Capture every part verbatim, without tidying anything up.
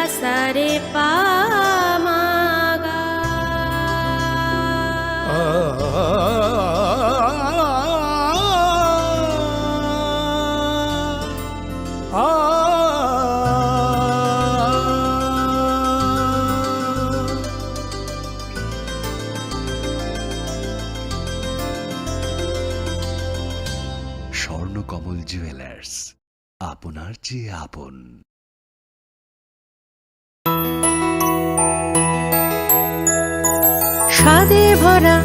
Sare pa ma ga. Swarnakamal jewellers, আপনার চেয়ে আপন। স্বাদে ভরা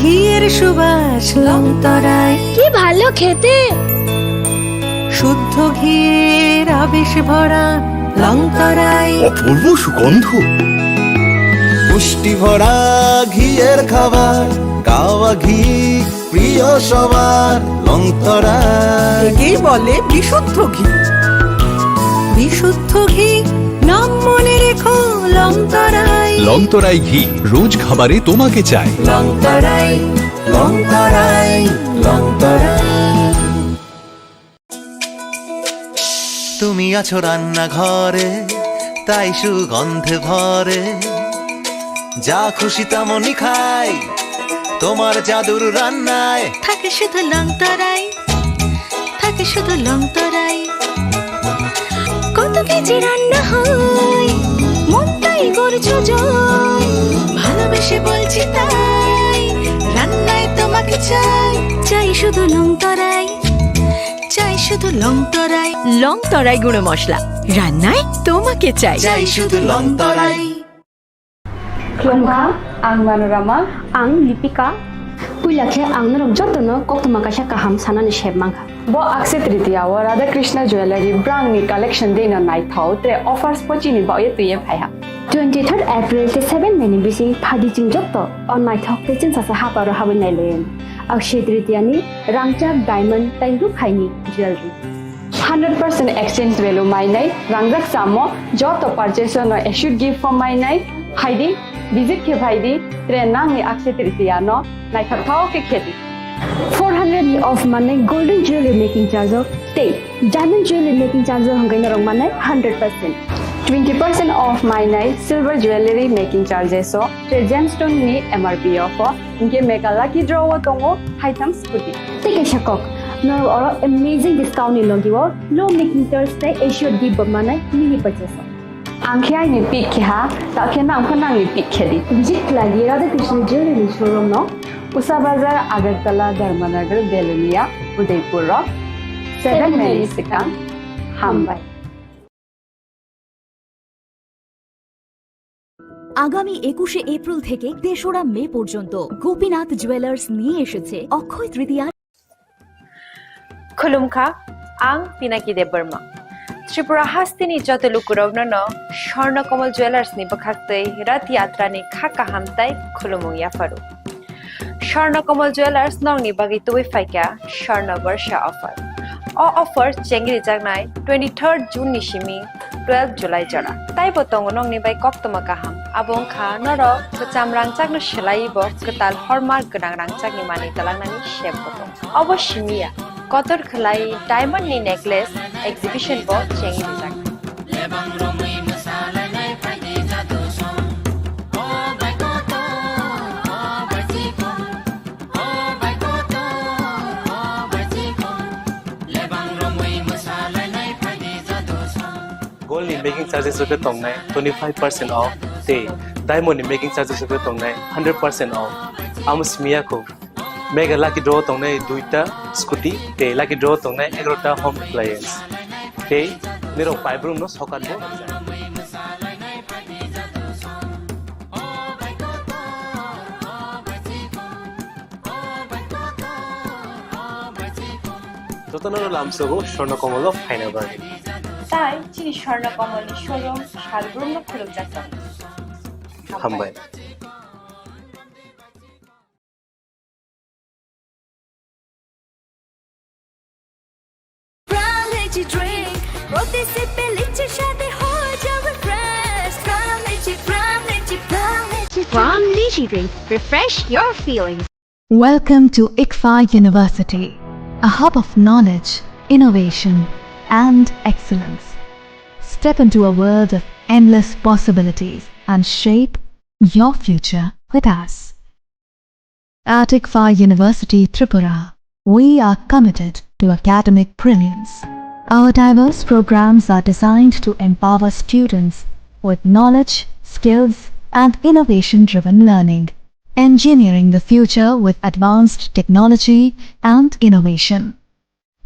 ঘিয়ের সুবাস লংতরাই। কি ভালো খেতে। শুদ্ধ ঘিয়ের আবেশ ভরা লংতরাই। অপূর্ব সুগন্ধ। পুষ্টি ভরা ঘিয়ের খাবার, কাওয়া ঘি প্রিয় সবার, লংতরাই। একেই বলে বিশুদ্ধ ঘি। বিশুদ্ধ ঘি, নাম মনে রেখো, লংতরাই। লংতরাই ঘি, রোজ খাবারে তোমাকে চাই। লংতরাই, লংতরাই, লংতরাই। তুমি আছো রান্নাঘরে, তাই সুগন্ধে ভরে। যা খুশি তেমনই খাই, তোমার জাদুর রান্নায়। থাকে শুধু লংতরাই, থাকে শুধু লংতরাই। কত কেজি রান্না হয়, মনটাই করছো জয়। ভালোবেসে বলছি তাই, রান্নায় তোমাকে চাই। চাই শুধু লংতরাই, চাই শুধু লংতরাই। লংতরাই গুঁড়ো মশলা, রান্নায় তোমাকে চাই। চাই শুধু লংতরাই। Khulumkha, ang Manorama. Ang Lipika. Puila khe ang norok jotono koktwma kaisa kaham sanani sep mankha. Bo Akshaya Tritiya o Radha Krishna Jewellery brangni collection dino naithok tre offers pochini baoye twiye phaiha. Twenty third April tei seven May ni bising phadi chwng joto o naithok tei chwngsasa haparo habwi nailaiwi. Akshaya Tritiya ni rangchak diamond tei ruk haini jewellery. Hundred percent exchange value mainai, rangjak chamo, joto purchase no assured gift form mainai, phaidi, visit khe phaidi, tre nangni Akshaya Tritiya no naithok thao khe khedi. Four hundred ni off manai golden jewelry making charge o tei diamond jewelry making charge o hwnkhai norok manai hundred percent. Twenty percent off mainai silver jewelry making charges o tre gemstone ni M R P o pho. Hinkhe mega lucky draw o tongo haitham scooty. Tei kaisa kok, norok oro amazing discount ni logi o low making charge tei assured gift bo manai mini purchase o. Ang khe aini pick khe ha, ta khe nang pho nangni pick khe di. Visit khlai di Radha Krishna Jewellery ni showroom no. Usa Bazar, Agartala, Dharmanagar, Belonia, Udaipur rok. Seven May ni swkang. Hambai. আগামী একুশে এপ্রিল থেকে তেসরা মে পর্যন্ত গোপীনাথ জুয়েলার্স নিয়ে এসেছে অক্ষয় Tritiya. Khulumkha, ang Pinaki Debbarma. Tripura hasteni joto lukurokno no Swarna Kamal Jewellers ni bwkhaktwi Rath Yatra ni kha kaham tai khulumung yapharo. Swarna Kamal Jewellers nokni bagwi tubui phaikha Swarna Barsha offer. O offer chengrijaknai twenty third June ni simi twelve July jora. Taibo tongo nokni bai koktwma kaham. Abo wngkha norok kwcham rangchakno swlaiwi bo kwtal hallmark gwnang rangchakni manwi twlangnani sep bo tongo. Obo simi ya, kotor khwlai diamond ni necklace exhibition bo chengwi rijak. Gold ni making charges rok khe tongnai twenty five percent off, tei diamond ni making charges rok khe tongnai hundred percent off. Amo simi ya kho. Mega lucky draw tongnai duita scooty, tei lucky draw tongnai egarota home appliance. Tei nirok paibrum no sokat bo. Jotono lamsogo Swarna Kamal o phaina bagwi. Tai chini Swarna Kamal ni showroom salbrum no khulumjak tongo. Hambai. Pram Lychee Drink, প্রতি সিপে লিচির স্বাদে হয়ে যাবে fresh। Pram Lychee, Pram Lychee, Pram Lychee। Pram Lychee Drink, refresh your feelings. Welcome to ICFAI University, a hub of knowledge, innovation, and excellence. Step into a world of endless possibilities and shape your future with us. At ICFAI University Tripura, we are committed to academic brilliance. Our diverse programs are designed to empower students with knowledge, skills, and innovation-driven learning, engineering the future with advanced technology and innovation,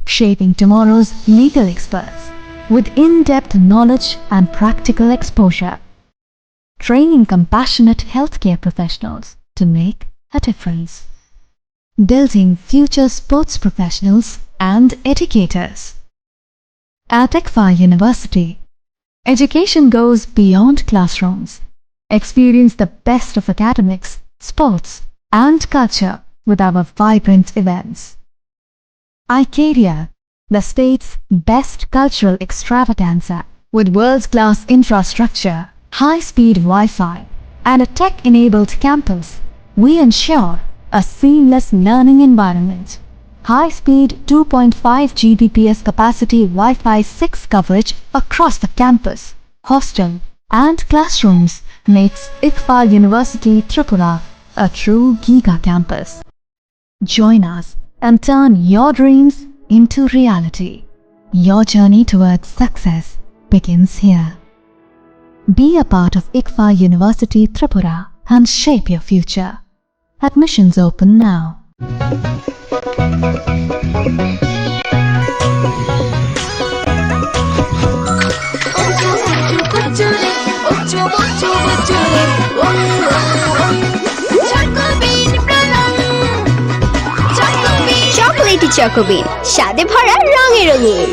shaping tomorrow's legal experts with in-depth knowledge and practical exposure, training compassionate healthcare professionals to make a difference, building future sports professionals and educators. At ICFAI University, education goes beyond classrooms. Experience the best of academics, sports, and culture with our vibrant events. iCaria, the state's best cultural extravaganza, with world-class infrastructure, high-speed Wi-Fi, and a tech-enabled campus, we ensure a seamless learning environment. High-speed two point five G B P S capacity Wi-Fi six coverage across the campus, hostel, and classrooms makes ICFAI University Tripura a true giga campus. Join us and turn your dreams into reality. Your journey towards success begins here. Be a part of ICFAI University Tripura and shape your future. Admissions open now. Chocolatey Choco Bean, স্বাদে ভরা রঙে রঙিন।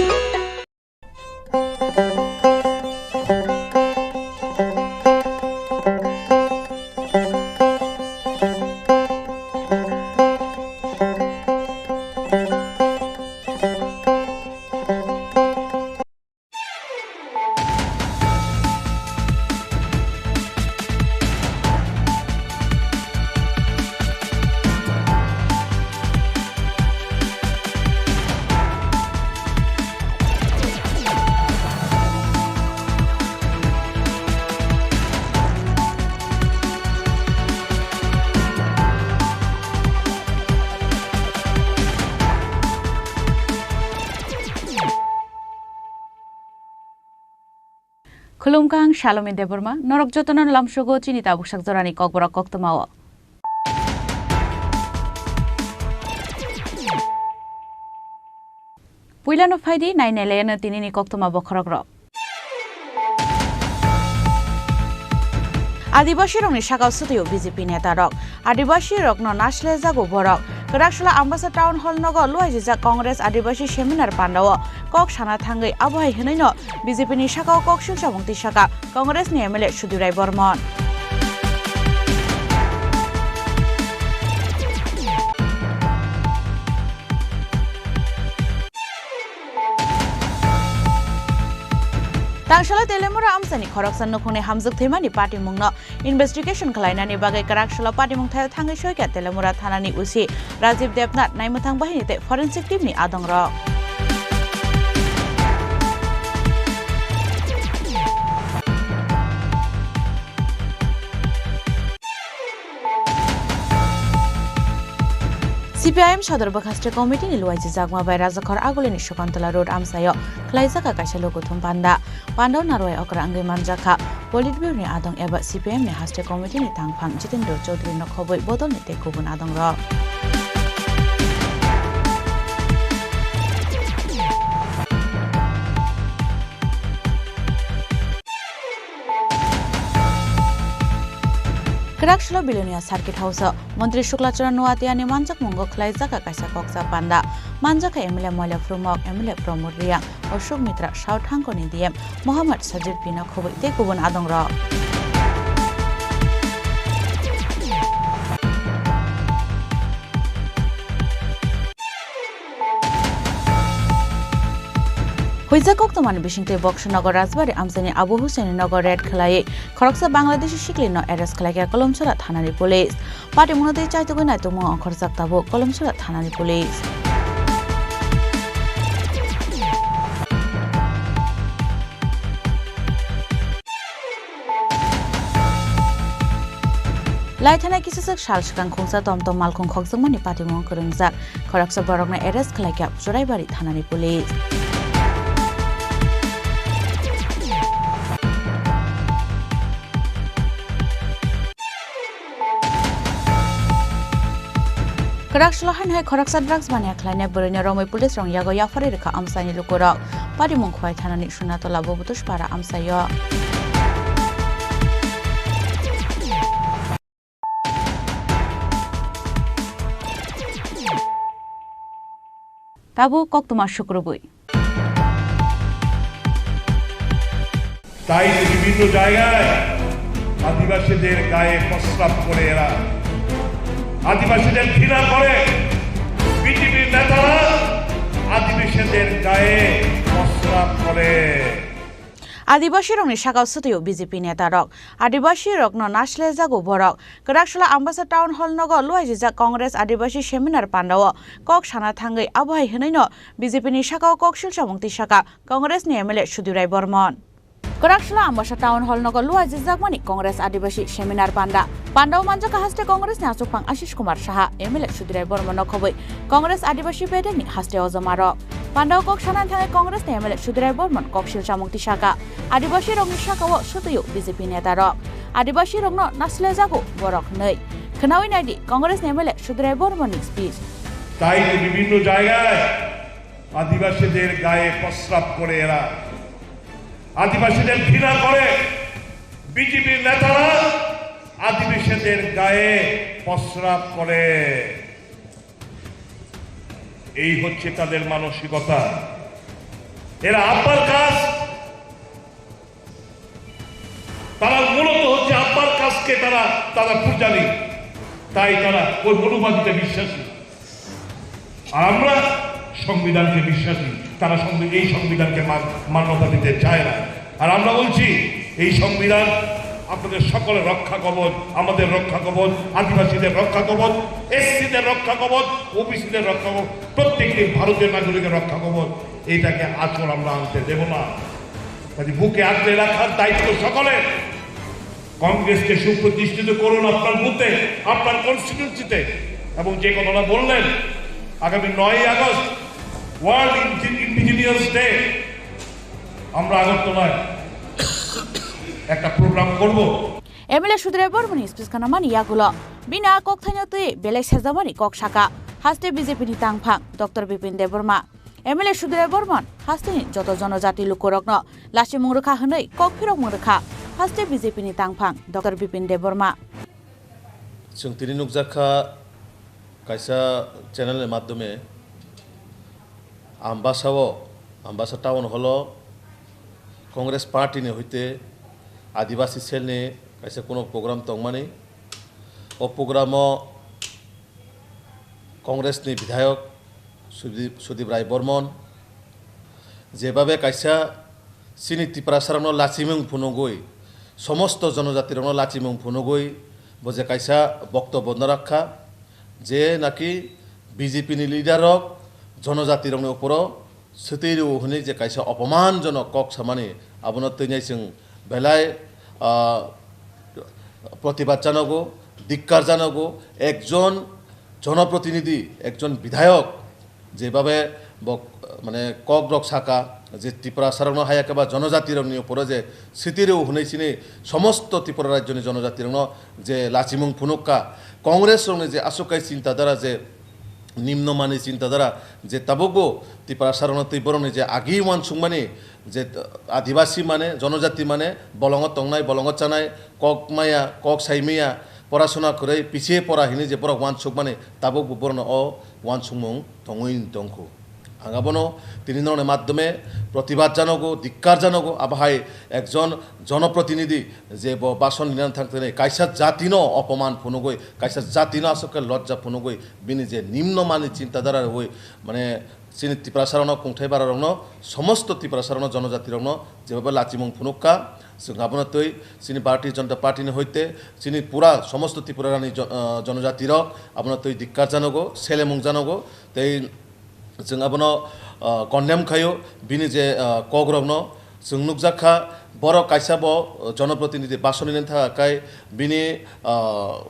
Khulumkha, ang Salomi Debbarma, norok jotono lamsogo chini tabuksak jorani kokborok koktwmao. Puilano phaidi, nainailaino tinini koktwma bokhorokrok. Adibasirokni sakao swtwio B J P netarok. Adibasirokno naslejago borok. Kwraksala Ambasa Town Hall nogo luaijijak Congress Adibasi Seminar Pandao kok sana thangwi abo hai hwnwino B J P ni sakao kok silchabung tisaka Congress ni M L A Sudhir Rai Bormon. Tangsala Telemura amchaini khoroksa nukhungni hamjwk thwimani patimungno investigation khlainani bagwi kwraksalo patimung thaio thangwi soikha Telemura thanani O C Rajiv Debnath, naimwthang bahini tei forensic team ni adongrok. C P I M Sodor Bwkhaste Committee ni luaijijak ma bai Rajakhor Agulini Sukantola Road amchaio khlaijak kaisa lukuthum panda. Pandao narwai okra wngwi manjakha. Politburo ni adong eba C P I M ni haste committee ni tangphang Jitendra Chaudhary no khobwi bodol ni tei kubun adongrok. Kwraksalo Bilonia Circuit House o Montri Shukla Charan Noatia ni manjakmungo khlaijak kaisa koksa panda. Manjakha M L A Moila Phrumok, M L A Pramod Reang, Ashok Mitra, South Hangkor ni D M Mohammad Sajid Pino khobwi tei kubun adongrok. Huijak koktwmani bisingtwi Boxer Nagar Rajbari amchaini Abu Hussain ni nogo raid khlaiwi khoroksa Bangladeshi siklirno arrest khlaikha Kolomsora thanani police. Patimungno tei chaitugwi naitukmung ongkhorjak tabuk Kolomsora thanani police. Lai thanai kisaswk sal swkang khungsa tom tom malkhung khokjakmani patimung kwrwngjak khoroksa borokno arrest khlaikha Churaibari thanani police. Kwrak salo haino hai khoroksa drugs baniya khlainai bwrwino romwi police rok yago yapharwi rwkha amchaini lukurok. Patimung Khowai thanani Sunatola Bobotoshpara amchaio. Tabuk koktwma sukrubwi. তাই তো বিভিন্ন জায়গায় আদিবাসীদের গায়ে প্রস্রাব করে এরা, আদিবাসীদের ঘৃণা করে। বিজেপির নেতারা আদিবাসীদের গায়ে প্রস্রাব করে। Adibasi rokni sakao swtwio B J P neta rok. Adibasi rokno naslejago borok. Kwraksalo Ambasa Town Hall nogo luaijijak Congress Adibasi Seminar Pandao kok sana thangwi abo hai hwnwino B J P ni sakao kok silchamung tisaka Congress ni M L A Sudhir Rai Bormon. Kwraksalo Ambasa Town Hall nogo luaijijakmani Congress Adibasi Seminar Panda. Pandao manjakha haste Congress ni achukphang Ashish Kumar Saha, M L A Sudhir Rai Bormon no khobwi Congress Adibasi bedekni haste ojoma rok. Pandao kok sanani thangwi Congress ni M L A Sudhir Rai Bormon kok silchamung tisaka. Adibasi rokni sakao swtwio B J P neta rok. Adibasi rokno naslejago borok hwnwi. Khwnawi naidi Congress ni M L A Sudhir Rai Bormon ni speech. তাই তো বিভিন্ন জায়গায় আদিবাসীদের গায়ে প্রস্রাব করে এরা, আদিবাসীদের ঘৃণা করে। বিজেপির নেতারা আদিবাসীদের গায়ে প্রস্রাব করে। এই হচ্ছে তাদের মানসিকতা। এরা আব্বার কাজ, তারা মূলত হচ্ছে আব্বার কাজকে তারা, তারা পূজারী, তাই তারা ওই মনুবাদিতে বিশ্বাসী। আর আমরা সংবিধানকে বিশ্বাসী, তারা সংবি-, এই সংবিধানকে মান-, মান্যতা দিতে চায় না। আর আমরা বলছি, এই সংবিধান আপনাদের সকলের রক্ষা কবচ, আমাদের রক্ষা কবচ, আদিবাসীদের রক্ষা কবচ, এসসিদের রক্ষা কবচ, ওবিসিদের রক্ষা কবচ, প্রত্যেকটি ভারতীয় নাগরিকের রক্ষা কবচ। এইটাকে আচরণ আমরা আনতে দেব না। কাজে বুকে আগলে রাখার দায়িত্ব সকলের। কংগ্রেসকে সুপ্রতিষ্ঠিত করুন আপনার বুথে, আপনার কনস্টিটিউয়েন্সিতে। এবং যে কথাটা বললেন, আগামী নয়ই আগস্ট ওয়ার্ল্ড ইন্ডি-, ইন্ডিজিনিয়াস ডে, আমরা আগরতলায় একটা প্রোগ্রাম করব। M L A Sudhir Rai Bormon ni speech khwnamani yagulo bini a kok thaino twi belai sejamani kok saka haste B J P ni tangphang Doctor Bipin Debbarma. M L A Sudhir Rai Bormon hasteni joto jonojati lukurokno lachimung rwkha hwnwi kok phirokmung rwkha haste B J P ni tangphang Doctor Bipin Debbarma. Chwng tini nukjakha kaisa channel ni madhyome Ambasao, Ambasa town hall-o Congress party ni hoite Adibasi cell ni kaisa kuno program tongmani. O program-o Congress ni bidhayok Sudip, Sudip Rai Bormon jebabe kaisa chini Tiprasarokno lachimung phunugwi, somosto jonojatirokno lachimung phunugwi bo je kaisa boktobbo no rakha, je naki B J P ni leader rok jonojatirokni uporo swtwi rw hwnwi je kaisa opomanjonok kok samani, abono twinai chwng belai, ah, protibad janogo, dikkar janogo. Ekjon jonoprotinidhi, ekjon bidhayok jebabe bo, mane, kokrok saka je Tiprasarokno haya khe ba jonojatirokni uporo je swtwi rw hwnwi chini somosto Tripura rajyoni jonojatirokno je lachimung phunukha, Congress rokni je aswk kai chintadara je nimno mani chintadara je tabukbo Tiprasarokno tei borokni je agi uansukmani je adibasi mane, jonojati mane, bolongo tongnai, bolongo chanai, kok maya, kok sai maya, porasona kwrwi, pichiye pora hinwi je borok uansukmani, tabukbo borokno o uansukmung tongwi tongkhu. Ang abono tini norokni madhyome protibad janogo, dikkar janogo, abo hai ekjon jonoprotinidhi je bo bason linani thangtani kaisa jatino opoman phunugwi, kaisa jatino aswk khe lojja phunugwi, bini je nimno mani chintadara rwui, mane, chini Tiprasarokno, kungthai bararokno, somosto Tiprasarokno, jonojatirokno jebabe lachimung phunukha, chwng abono twi chini Bharatiya Janata Party ni hoite chini pura somosto Tripura rani jo-, ah, jonojatirok abono twi dikkar janogo, selemung janogo, tei chwng abono, ah, condemn khaio, bini je, ah, kokrokno chwng nukjakha, borok kaisa bo, ah, jonoprotinidhi basoni thangkha khai bini, ah,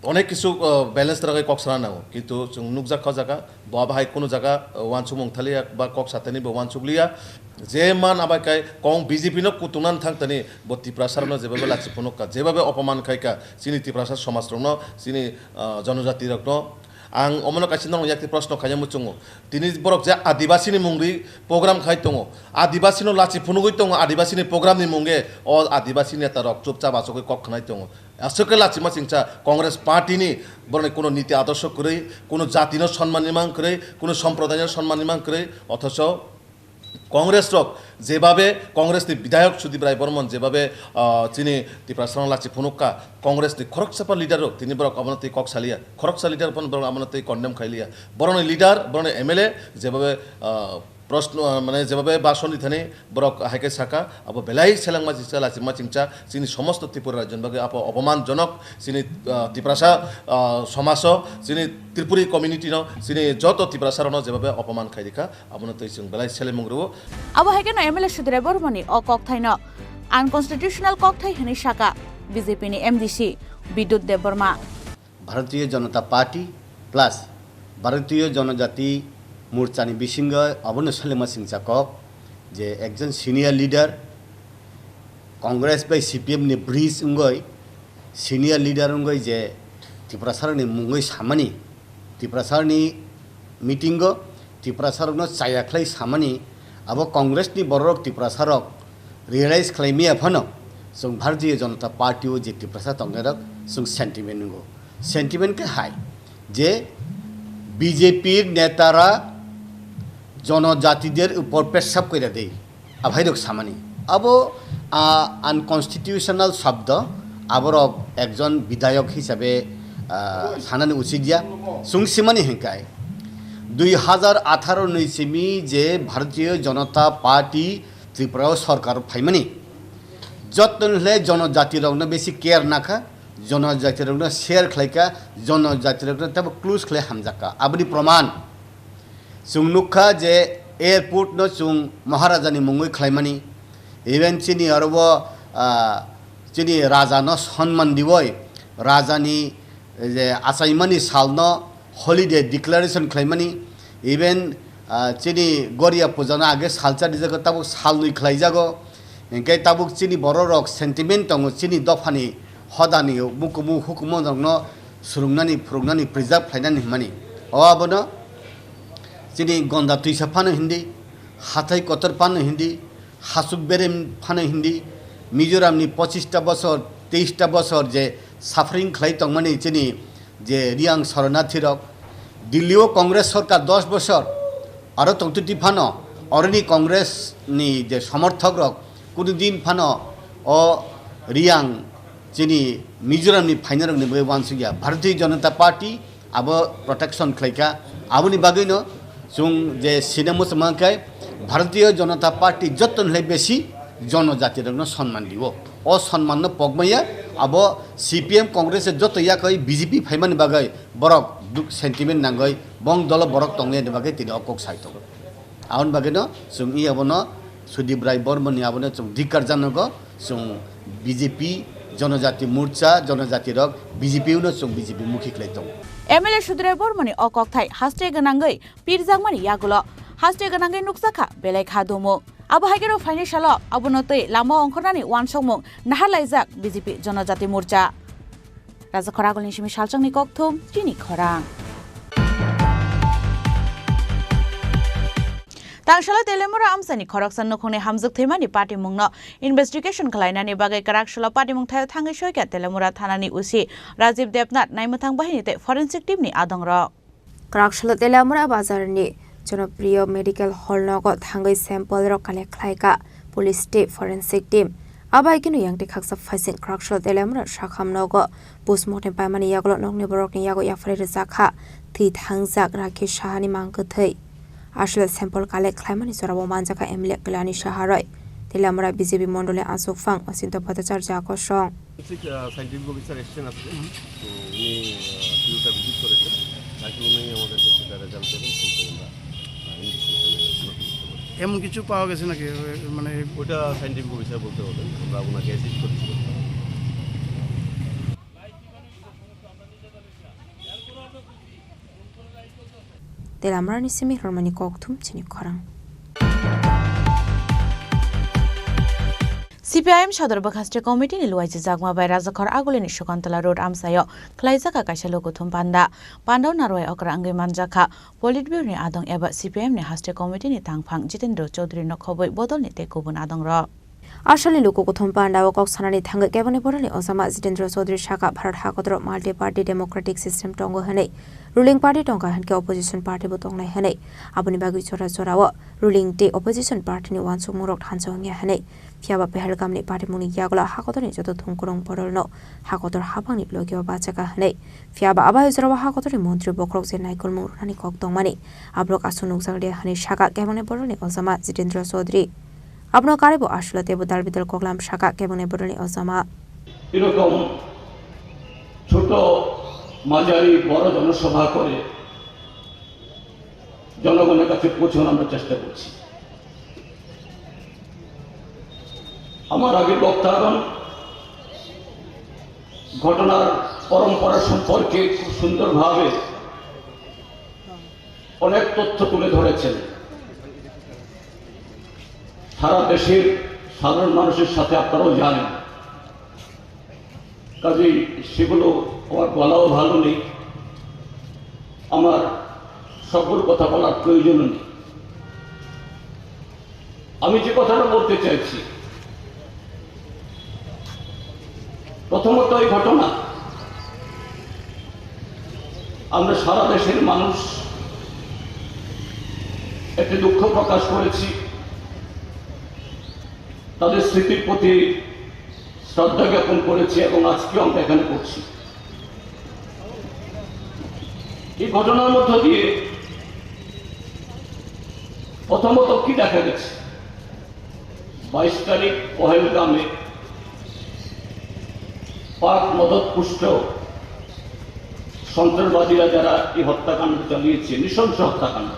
Onek kisu, uh, balance rwgwi kok sana nango, kintu chwng nukjak kha o jaga, bo abo hai kunu jaga, uh, uansukmung thaliya ba kok satani bo uansukliya. Je man abai kai kong B J P no kutungnani thang tani bo Tiprasa rokno jebabe lachi phunuk kha, jebabe opoman khai kha chini Tiprasa somaj rokno, chini, uh, jonojati rokno. Ang omono kaisa norok yakti proshno khaina muchungo. Tini borok je Adibasi ni mungri program khai tongo, Adibasi no lachi phunugwi tongo, Adibasi ni program ni munge o Adibasi neta rok chupchap achugwi kok khnai tongo. Aswk khe lachima chingcha Congress party ni borokni kuno niti adorsho kwrwi, kuno jati no sonman ni mang kwrwi, kuno somproday no sonman ni mang kwrwi, othocho Congress rok jebabe Congress ni bidhayok Sudip Rai Bormon jebabe, ah, chini Tiprasa no lachi phunuk kha, Congress ni khoroksa pa leader rok tini borok abono tei kok saliya, khoroksa leader phano borok abono tei condemn khailiya, borokni leader, borokni M L A jebabe, ah, Proshno, ah, mane, jebabe bhason di thani borok hai khe saka, abo belai selengma chingcha, lachima chingcha, chini somosto Tripura rajyoni bagwi abo opoman jonok, chini, ah, Tiprasa, ah, somajo, chini Tripuri community no, chini joto Tiprasa rokno jebabe opoman khai rikha, abono twi chwng belai selemung rwo. Abo hai kheno M L A Sudip Rai Bormoni o kokthaino unconstitutional kokthai hwnwi saka B J P ni M D C Bidyut Debbarma. Bharatiya Janata Party plus Bharatiya Janajati Morcha ni bisingo abono selengma singcha kok je ekjon senior leader, Congress bai C P M ni bridge wngoi senior leader wngoi je Tiprasarokni mungoi samani, Tiprasarokni meeting o Tiprasarokno chaya khlai samani, abo Congress ni bororok Tiprasarok realize khlai maya phano chwng Bharatiya Janata Party o je Tiprasa tongnairok chwng sentiment wngo. Sentiment khe hai je B J P netara jonojatider upor pesab koira de, abhairok samani. Abo, ah, unconstitutional shabdo, aborok ekjon bidhayok hisabe, ah, sanani uchit ya. Chwng simani hinkai dui hazar atharo ni simi je Bharatiya Janata Party Tripura o sorkar phaimani, jotoni hwle jonojati rokno besi care nakha, jonojati rokno share khlaikha, jonojati rokno tebo close khlai hamjakha. Aboni proman chwng nukha je airport no chwng Maharaja ni mungwi khlaimani, even chini oro o, ah, chini raja no sonman diwi raja ni je achaimani sal no holiday declaration khlaimani, even, ah, chini Goria puja no age salsa rijak, tabuk salnwi khlaijago, hinkhe tabuk chini bororok sentiment tongo, chini dophani hodani mukumu hukumu rokno swrwngnani, phwrwngnani, preserve khlainani hwnmani. O abono chini gonda twisa phano hindi, hathai kotor phano hindi, hasuk berem phano hindi, Mizoram ni pochista bosor, teista bosor je suffering khlai tongmani chini je Riyang Sharanarthi rok, Delhi o Congress sorkar dos bosor aro tongtwtwi phano oroni Congress ni je somorthok rok kunu din phano o Riyang chini Mizoram ni phainai rok ni bagwi uansukya. Bharatiya Janata Party abo protection khlaikha. Aboni bagwino chwng je sina muchung mankhe Bharatiya Janata Party jottoni hwlai besi jonojati rokno sonman dio. O sonman no pokmaya abo C P M Congress joto yakoi B J P phaimani bagwi borok duk sentiment nangoi bong dolo borok tongnai ni bagwi tini o kok sai tongo. Aboni bagwino chwng i abono Sudip Rai Bormoni abono chwng dhikar janogo, chwng B J P, Jonojati Morcha, jonojati rok B J P no chwng B J P mukhi khlai tongo. M L A Sudip Rai Bormoni o kokthai haste gwnangwi pirjakmani yagulo haste gwnangwi nukjakha belai kha dumu. Abo hai kheno phaini salo abono twi lama ongkhornani uansukmung naharlaijak B J P Jonojati Morcha. Raja Khoragulni simi salchangni kokthum chini khorang. Tangsalo Teliamura amchaini khoroksa nukhungni hamjwk thwimani patimungno investigation khlainani bagwi kwraksalo patimung thaio thangwi soikha Teliamura thanani O C Rajiv Debnath, naimwthang bahini tei forensic teamni adongrok. Kwraksalo Teliamura bazarni Jonopriyo Medical Hall nogo thangwi sample rok collect khlaikha police tei forensic team. Abai kheno yang tei khaksa phaising kwraksalo Teliamura sakham nogo postmortem paimani yagulo nokni borokni yago yapharwi rwjakha thwi thangjak Rakhesh Sahani mang kwthwi. Aswk sample collect khlaimani jorao manjakha M L A Kalyani Saha rwi. Teliamura B J P mondoli achukphang Achinta Bhattacharya kosong. Forensic, ah, scientific officer এসেছেন আজকে। তো উনি, আহ, ফিল্ডটা ভিজিট করেছেন। বাকি উনি আমাদেরকে সেটা রেজাল্ট দেবেন, সেই পরে আমরা, আহ, ইনভেস্টিগেশনে আমরা ফিনিশ করবো। এমন কিছু পাওয়া গেছে নাকি? মানে ওটা সায়েন্টিফিক অফিসার বলতে পারবেন, আমরা ওনাকে অ্যাসিস্ট করছি। Telamrani simi rwmani kokthum chini khorang. C P I M Sodor Bwkhaste Committee ni luaijijak ma bai Rajakhor Agulini Sukantola Road amchaio khlaijak kaisa lukuthum panda. Pandao narwai okra wngwi manjakha. Politburo ni adong eba C P I M ni haste committee ni tangphang Jitendra Chaudhary no khobwi bodol ni tei kubun adong rok. Asalni luku kuthum panda o kok sanani thangwi kebengni borokni ojama Jitendra Chaudhary saka Bharat hakotoro multi party democratic system tongo hwnwi, ruling party tongkha hwnkhe opposition party bo tongnai hwnwi, aboni bagwi jora jora o ruling tei opposition party ni uansukmung rok thansa wngya hwnwi, phiyaba Pahalgam ni patimung ni yagulo hakotor ni joto thungkurung borok no hakotor habang ni logi o bachakha hwnwi, phiyaba abai jora o hakotor ni montri bokhorok je naikolmung rwnani kok tongmani aborok aswk nukjak liya hwnwi saka kebengni borokni ojama Jitendra Chaudhary. Abono karwi bo aswla teibo dal bidal koklam saka kebengni borokni ojama. এরকম ছোট মাঝারি বড় জনসভা করে জনগণের কাছে পৌঁছানোর আমরা চেষ্টা করছি। আমার আগে বক্তাগণ ঘটনার পরম্পরা সম্পর্কে খুব সুন্দরভাবে অনেক তথ্য তুলে ধরেছেন। সারা দেশের সাধারণ মানুষের সাথে আপনারাও জানেন, কাজেই সেগুলো আমার বলাও ভালো নেই, আমার সবগুলো কথা বলার প্রয়োজনও নেই। আমি যে কথাটা বলতে চাইছি, প্রথমত এই ঘটনা আমরা সারা দেশের মানুষ একটি দুঃখ প্রকাশ করেছি, তাদের স্মৃতির প্রতি শ্রদ্ধা জ্ঞাপন করেছি এবং আজকেও আমরা এখানে করছি। এই ঘটনার মধ্য দিয়ে প্রথমত কি দেখা গেছে? বাইশ তারিখ পহেলগামে পাক মদতপুষ্ট সন্ত্রাসবাদীরা যারা এই হত্যাকাণ্ড চালিয়েছে, নৃশংস হত্যাকাণ্ড,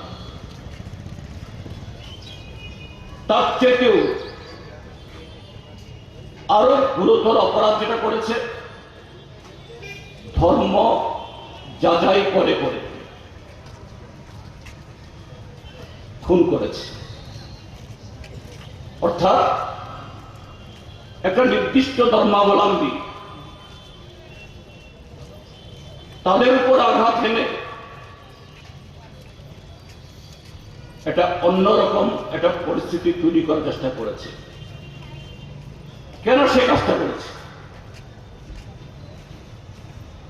তার চাইতেও আরো গুরুতর অপরাধ যেটা করেছে, ধর্ম যাচাই করে করে খুন করেছে। অর্থাৎ একটা নির্দিষ্ট ধর্মাবলম্বী, তাদের উপর আঘাত হেনে একটা অন্যরকম একটা পরিস্থিতি তৈরি করার চেষ্টা করেছে। কেন সে কাজটা করেছে?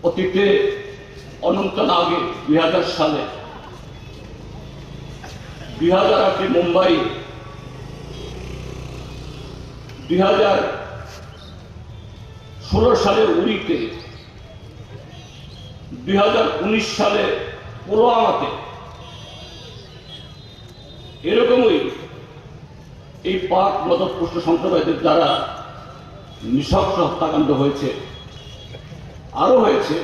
অতীতে অনন্তনাগে দুই হাজার সালে, দুই হাজার আটে মুম্বাই, দুই হাজার ষোলো সালে উরিতে, দুই হাজার উনিশ সালে পুলওয়ামাতে এরকমই এই পাক মদতপুষ্ট সন্ত্রাসবাদীদের দ্বারা নৃশংস হত্যাকাণ্ড হয়েছে, আরো হয়েছে,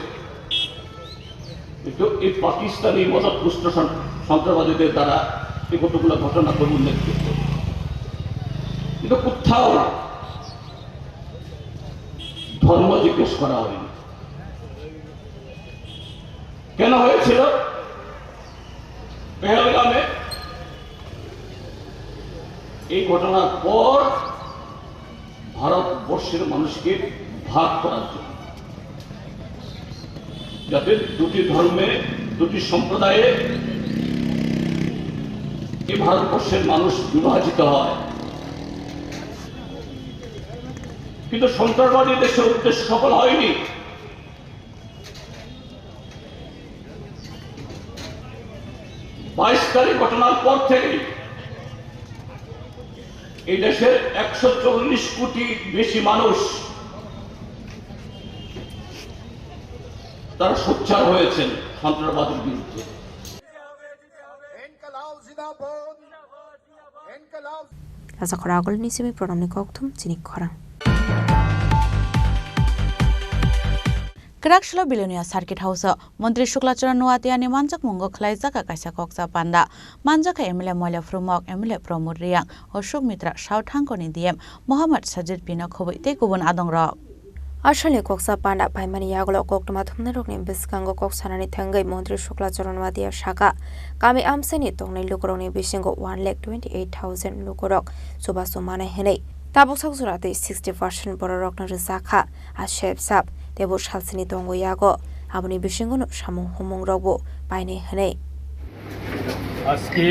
কিন্তু এই পাকিস্তানি মদতপুষ্ট সন-, সন্ত্রাসবাদীদের দ্বারা এই কতগুলো ঘটনা তবু উল্লেখ করতে, কিন্তু কোথাও ধর্ম জিজ্ঞেস করা হয়নি। কেন হয়েছিল পেহেলগামে? এই ঘটনার পর ভারতবর্ষের মানুষকে ভাগ করার জন্য, যাতে দুটি ধর্মে, দুটি সম্প্রদায়ে এই ভারতবর্ষের মানুষ বিভাজিত হয়। কিন্তু সন্ত্রাসবাদী দেশের উদ্দেশ্য সফল হয়নি। বাইশ তারিখ ঘটনার পর থেকে এই দেশের একশো চল্লিশ কোটি বেশি মানুষ তারা সোচ্চার হয়েছেন সন্ত্রাসবাদের বিরুদ্ধে। Rajakhor Agulini simi program ni kokthum chini khorang. Kwrak salo Bilonia Circuit House o Montri Shukla Charan Noatia ni manjakmungo khwlaijak kaisa kokcha panda. Manjakha M L A Moila Phrumok, M L A Pramod Reang, Ashok Mitra, South Thangkor ni D M Mohammad Sajid Pino khobwi tei kubun adongrok. Asalni koksa panda paimani yagulo koktwma thumnairokni bwskango kok sanani thangwi Montri Shukla Charan Wadia sakha, kami amchaini tongnai lukurokni bisingo one lakh twenty eight thousand lukurok chubachu manai hwnwi. Tabuk sak jora tei sixty percent bororokno rwjakha a sepsap, teibo salsini tongo yago, aboni bisingono samung humungrokbo painai hwnwi. আজকে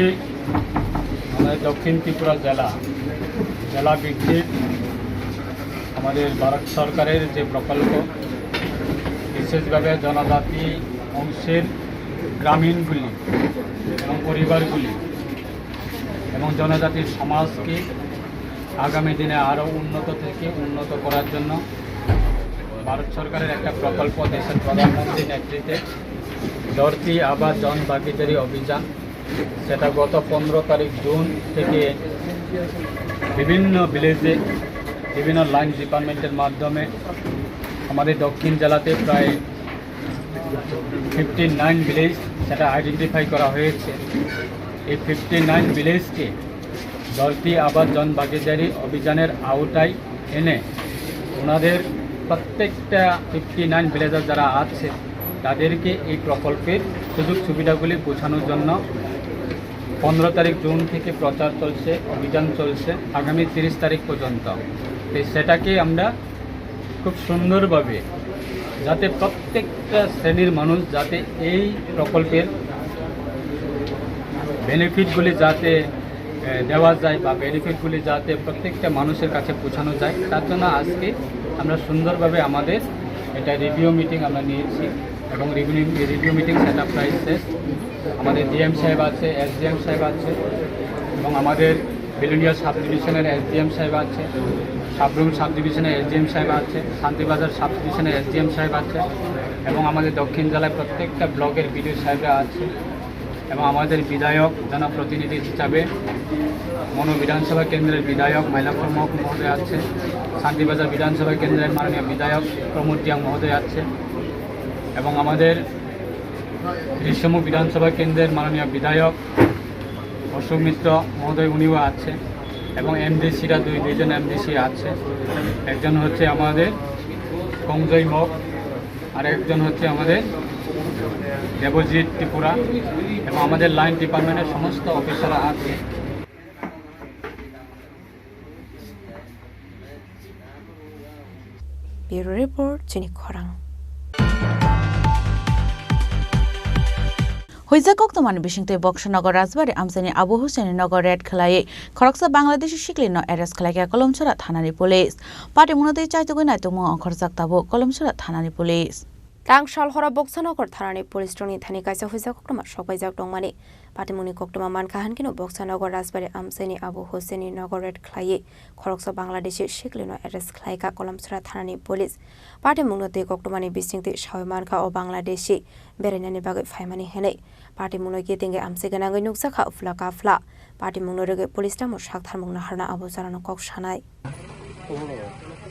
আমাদের দক্ষিণ ত্রিপুরা জেলা, জেলা ভিত্তিক আমাদের ভারত সরকারের যে প্রকল্প, বিশেষভাবে জনজাতি অংশের গ্রামীণগুলি এবং পরিবারগুলি এবং জনজাতির সমাজকে আগামী দিনে আরও উন্নত থেকে উন্নত করার জন্য ভারত সরকারের একটা প্রকল্প, দেশের প্রধানমন্ত্রীর নেতৃত্বে ধরতি আবা জন ভাগিদারি অভিযান, সেটা গত পনেরো তারিখ জুন থেকে বিভিন্ন ভিলেজে, বিভিন্ন লাইন ডিপার্টমেন্টের মাধ্যমে আমাদের দক্ষিণ জেলাতে প্রায় ফিফটি নাইন ভিলেজ সেটা আইডেন্টিফাই করা হয়েছে। এই ফিফটি নাইন ভিলেজকে ধরতি আবা জন ভাগিদারি অভিযানের আওতায় এনে ওনাদের প্রত্যেকটা ফিফটি নাইন ভিলেজার যারা আছে, তাদেরকে এই প্রকল্পের সুযোগ সুবিধাগুলি বোঝানোর জন্য পনেরো তারিখ জুন থেকে প্রচার চলছে, অভিযান চলছে আগামী তিরিশ তারিখ পর্যন্ত। তো সেটাকে আমরা খুব সুন্দরভাবে, যাতে প্রত্যেকটা শ্রেণীর মানুষ যাতে এই প্রকল্পের বেনিফিটগুলি যাতে, এ, দেওয়া যায় বা বেনিফিটগুলি যাতে প্রত্যেকটা মানুষের কাছে পৌঁছানো যায়, তার জন্য আজকে আমরা সুন্দরভাবে আমাদের এটা রিভিউ মিটিং আমরা নিয়েছি এবং রিভিউ, রিভিউ মিটিং সেটা প্রায় শেষ। আমাদের ডিএম সাহেব আছে, এসডিএম সাহেব আছে এবং আমাদের বিলোনিয়া সাব ডিভিশনের এসডিএম সাহেব আছে, সাবরুম সাব ডিভিশনের এসডিএম সাহেব আছে, শান্তিবাজার সাব ডিভিশনের এসডিএম সাহেব আছে এবং আমাদের দক্ষিণ জেলায় প্রত্যেকটা ব্লকের বিডিও সাহেবরা আছে এবং আমাদের বিধায়ক জনপ্রতিনিধি হিসাবে মনো বিধানসভা কেন্দ্রের বিধায়ক মাইলাপ্রমুখ মহোদয় আছে, শান্তিবাজার বিধানসভা কেন্দ্রের মাননীয় বিধায়ক প্রমোদ রিয়াং মহোদয় আছে এবং আমাদের ঋষ্যমুখ বিধানসভা কেন্দ্রের মাননীয় বিধায়ক অশোক মিত্র মহোদয়, উনিও আছে এবং এমডিসিরা দুই, দুইজন এমডিসি আছে। একজন হচ্ছে আমাদের কংজয় মগ, আর একজন হচ্ছে আমাদের দেবজিৎ ত্রিপুরা এবং আমাদের লাইন ডিপার্টমেন্টের সমস্ত অফিসাররা আছে। Bureau Report, Chini Khorang. Huijak koktwmani bisingtwi Boksanagar Rajbari amchaini Abu Hussaini nogo raid khlaiwi khoroksa Bangladeshi siklino arrest khlaikha Kolomchara thanani police. Patimungno twi chaitugwi naitukmung ongkhorjak tabuk Kolomchara thanani police. Tang sal horo Boksanagar thanani police rokni thani kaisa huijak koktwma sokpaijak tongmani. Patimungni koktwma mankha hankhe no Boksanagar Rajbari amchaini Abu Hussaini nogo raid khlaiwi khoroksa Bangladeshi siklino arrest khlaikha Kolomchara thanani police. Patimungno twi koktwmani bisingtwi sawi mankha o Bangladeshi berainani bagwi phaimani hwnwi. Patimungno kitingwi amchai gwnangwi nukjakha uphla kaphla. Patimungno rwgwi police tamo saktharmung naharna abo jorano kok sanai.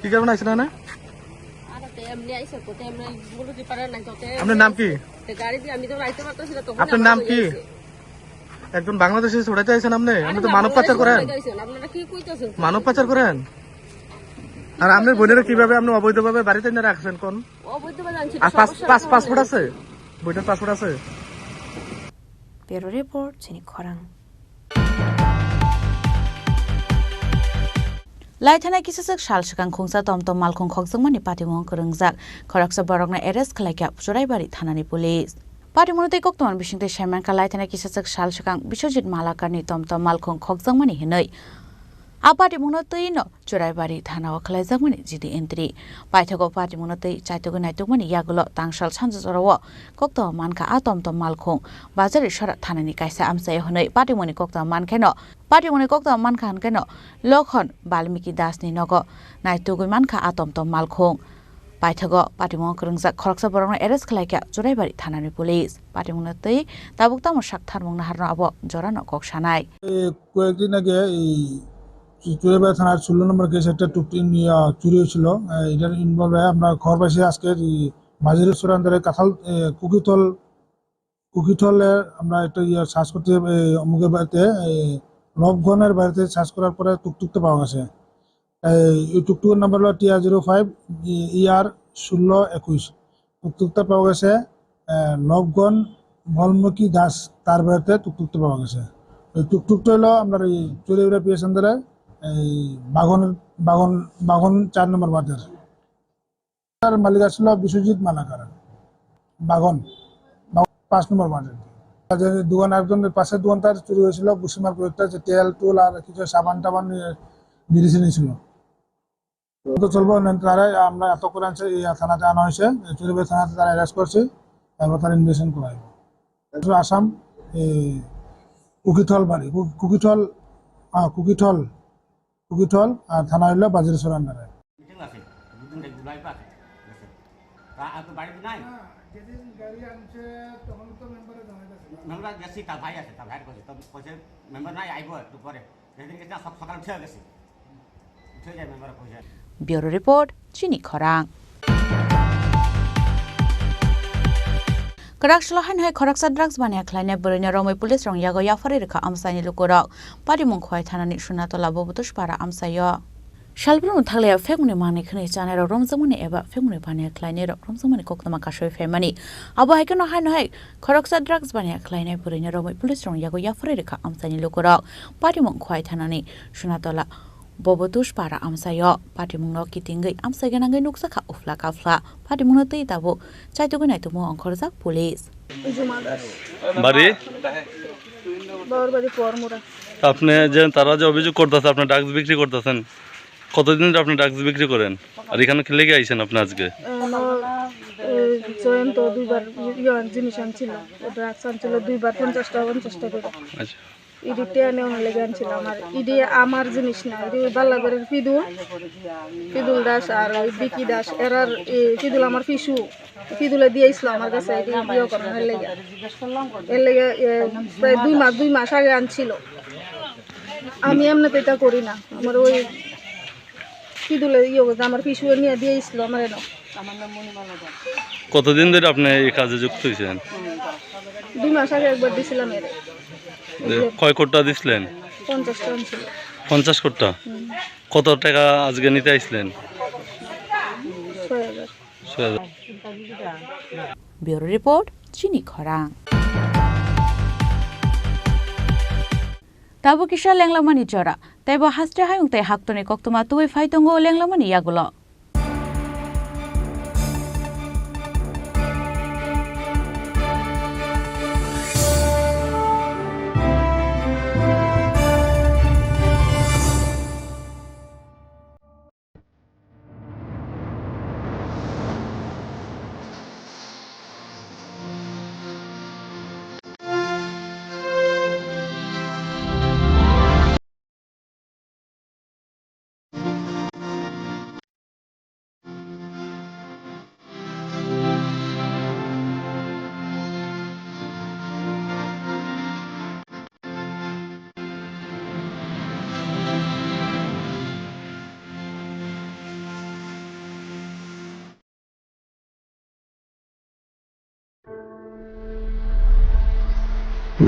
কি কারণে আইছেন এখানে? আর তো এমনি আইছে, তো এমনি বলে দিতে পারে না, তো আপনার নাম কি? তো গাড়ি দিয়ে আমি তো রাইতে পারতেছি না, তখন আপনার নাম কি? একজন বাংলাদেশি ছড়াইতে আইছেন আপনি? আপনি তো মানব পাচার করেন। আপনারা কি কইতাছেন? মানব পাচার করেন? আর আপনার বোনেরা কিভাবে আপনি অবৈধভাবে বাড়িতে এনে রাখছেন কোন? অবৈধভাবে আনছি, আর পাস-, পাস-, পাসপোর্ট আছে? বইটার পাসপোর্ট আছে? Bureau Report, Chini Khorang. Laithana kisaswk sal swkang khungsa tomtom malkhung khokjakmani patimung kwrwngjak khoroksa borokno arrest khlaikha Churaibari thanani police. Patimungno tei koktwmani bisingtwi saimankha laithana kisaswk sal swkang Biswajit Malakarni tomtom malkhung khokjakmani hinwi. A patimungno twino Churaibari thanao khlaijakmani G D entry. Paithago patimungno tei chaitugwi naitukmani yagulo tangsal sanja jorao koktwma mankha a tomtom malkhung Bajarisora thanani kaisa amchaio hwnwi patimungni koktwma mankheno, patimungni koktwma mankha hwnkhe no Lokhon Balmiki Dasni nogo naitugwi mankha a tomtom malkhung. Paithago patimung kwrwngjak khoroksa borokno arrest khlaikha Churaibari thanani police. Patimungno twi tabuk tamo sak tharmung naharno abo jorano kok sanai. এই কয়েকদিন আগে এই চুরিয়াবাড়ি থানার ষোলো নম্বর কেস একটা টুকটি নিয়ে, আহ, চুরি হয়েছিল। আহ, এটার ইনভলভ হয়ে আমরা খবর পাইছি আজকে এই বাজারের চূড়ান্তরে কাঁঠাল, এ, কুকিতল, কুকিতলে আমরা একটা ইয়ে সার্চ করতে, এই অমুকের বাড়িতে, এই লবগণের বাড়িতে সার্চ করার পরে টুকটুকটা পাওয়া গেছে। এই টুকটুক নাম্বার হলো টি আর জিরো ফাইভ ই আর ষোলো একুশ। টুকটুকটা পাওয়া গেছে, আহ, নবগণ মলমুখী দাস, তার বাড়িতে টুকটুকটা পাওয়া গেছে। ওই টুকটুকটা হলো আপনার এই চুরিউরা পি এস আন্ডারে এই বাগন, বাগন, বাগন চার নম্বর ওয়ার্ডের। তার মালিক আসলো বিশ্বজিৎ মালাকার, বাগন, বাগন পাঁচ নম্বর ওয়ার্ডের। যে দোকান, একজন পাশের দোকান তার চুরি হয়েছিল, ভুসিমাল প্রোডাক্টটা, যে তেল টুল আর কিছু সাবান টাবান নিয়ে, মেডিসিন নিয়েছিল। তো চলবো, না, তারা আমরা এত করে আনছে, এই থানাতে আনা হয়েছে, এই চুরিবাড়ি থানাতে তারা অ্যারেস্ট করছে, তারপর তারা ইনভেস্টিগেশন করা হবে। আসলে আসাম, এই কুকিথল বাড়ি, কু-, কুকিথল, হ্যাঁ, কুকিথল, কুকিথল, আর থানা হইলো বাজিরেশ্বর আন্ডারে। মিটিং আছে, দুদিন থেকে জুলাই আছে, গেছে। তা আর তো বাড়িতে নাই। না, যেদিন গাড়ি আনছে, তখন তো মেম্বারে জানা গেছে। মেম্বার গেছি, তার ভাই আছে, তার ভাইয়ের কাছে। তো কইছে, মেম্বার নাই, আইবো একটু পরে। যেদিন গেছে, সব সকালে উঠে গেছে। Bureau Report, Chini Khorang. Kwrak salo haino hai khoroksa drugs baniya khlainai bwrwino romwi police rokni yago yapharwi rwkha amchaini lukurok. Patimung Khowai thanani Sunatola Bobotushpara amchaio. Salbrumno thaklaiya phekmungni manwi khwnwi chanairok romjakmani eba phekmungni baniya khlainairok romjakmani koktwma kasui phaimani. Abo hai kheno haino hai khoroksa drugs baniya khlainai bwrwino romwi police rokni yago yapharwi rwkha amchaini lukurok. Patimung Khowai thanani Sunatola Bobotushpara amchaio. Patimungno kitingwi amchai gwnangwi nukjakha uphla kaphla. Patimungno twi tabuk chaitugwi naitugmung ongkhorjak police. Bari? বাবার বাড়ি পরমুরা। আপনি যে, তারা যে অভিযোগ করতেছে আপনি ড্রাগস বিক্রি করতেছেন, কতদিন ধরে আপনি ড্রাগস বিক্রি করেন? আর এখানে কি লেগে আইছেন আপনি আজকে? এ, আমার, এ, জয়ন্ত দুইবার ইয়ে জিনিস আনছিল, ড্রাগস আনছিল দুইবার পঞ্চাশটা, পঞ্চাশটা করে। আচ্ছা। ইডি টেনে অনেক লেগে আনছিলাম। আর ইডি আমার জিনিস না, ইডি ওই বাল্লাগড়ের ফিদুল, ফিদুল দাস আর ওই বিকি দাস, এরার, এ, ফিদুল আমার ফিসু, ফিদুলে দিয়ে আইছিল আমার কাছে, ইডি ইয়ে করানোর লেগে। এর লেগে, এ, প্রায় দুই মাস, দুই মাস আগে আনছিল। আমি এমনিতে এটা করি না, আমার ওই ফিদুলে ইয়ে করছে, আমার ফিসুয়ে নিয়ে দিয়ে আইছিল আমার এনে। কতদিন ধরে আপনি এই কাজে যুক্ত হয়েছেন? দুই মাস আগে একবার দিছিলাম এর। যে কয় কোটা দিছিলেন? পঞ্চাশ টাকা ছিল। পঞ্চাশ কোটা? হুম। কত টাকা আজকে নিতে আইছিলেন? ছয় হাজার। ছয় হাজার। Bureau Report, Chini Khorang. Tabuk kisa lenglamani jora, teibo haste hayung tei haktorni koktwma tubui phai tongo lenglamani yagulo.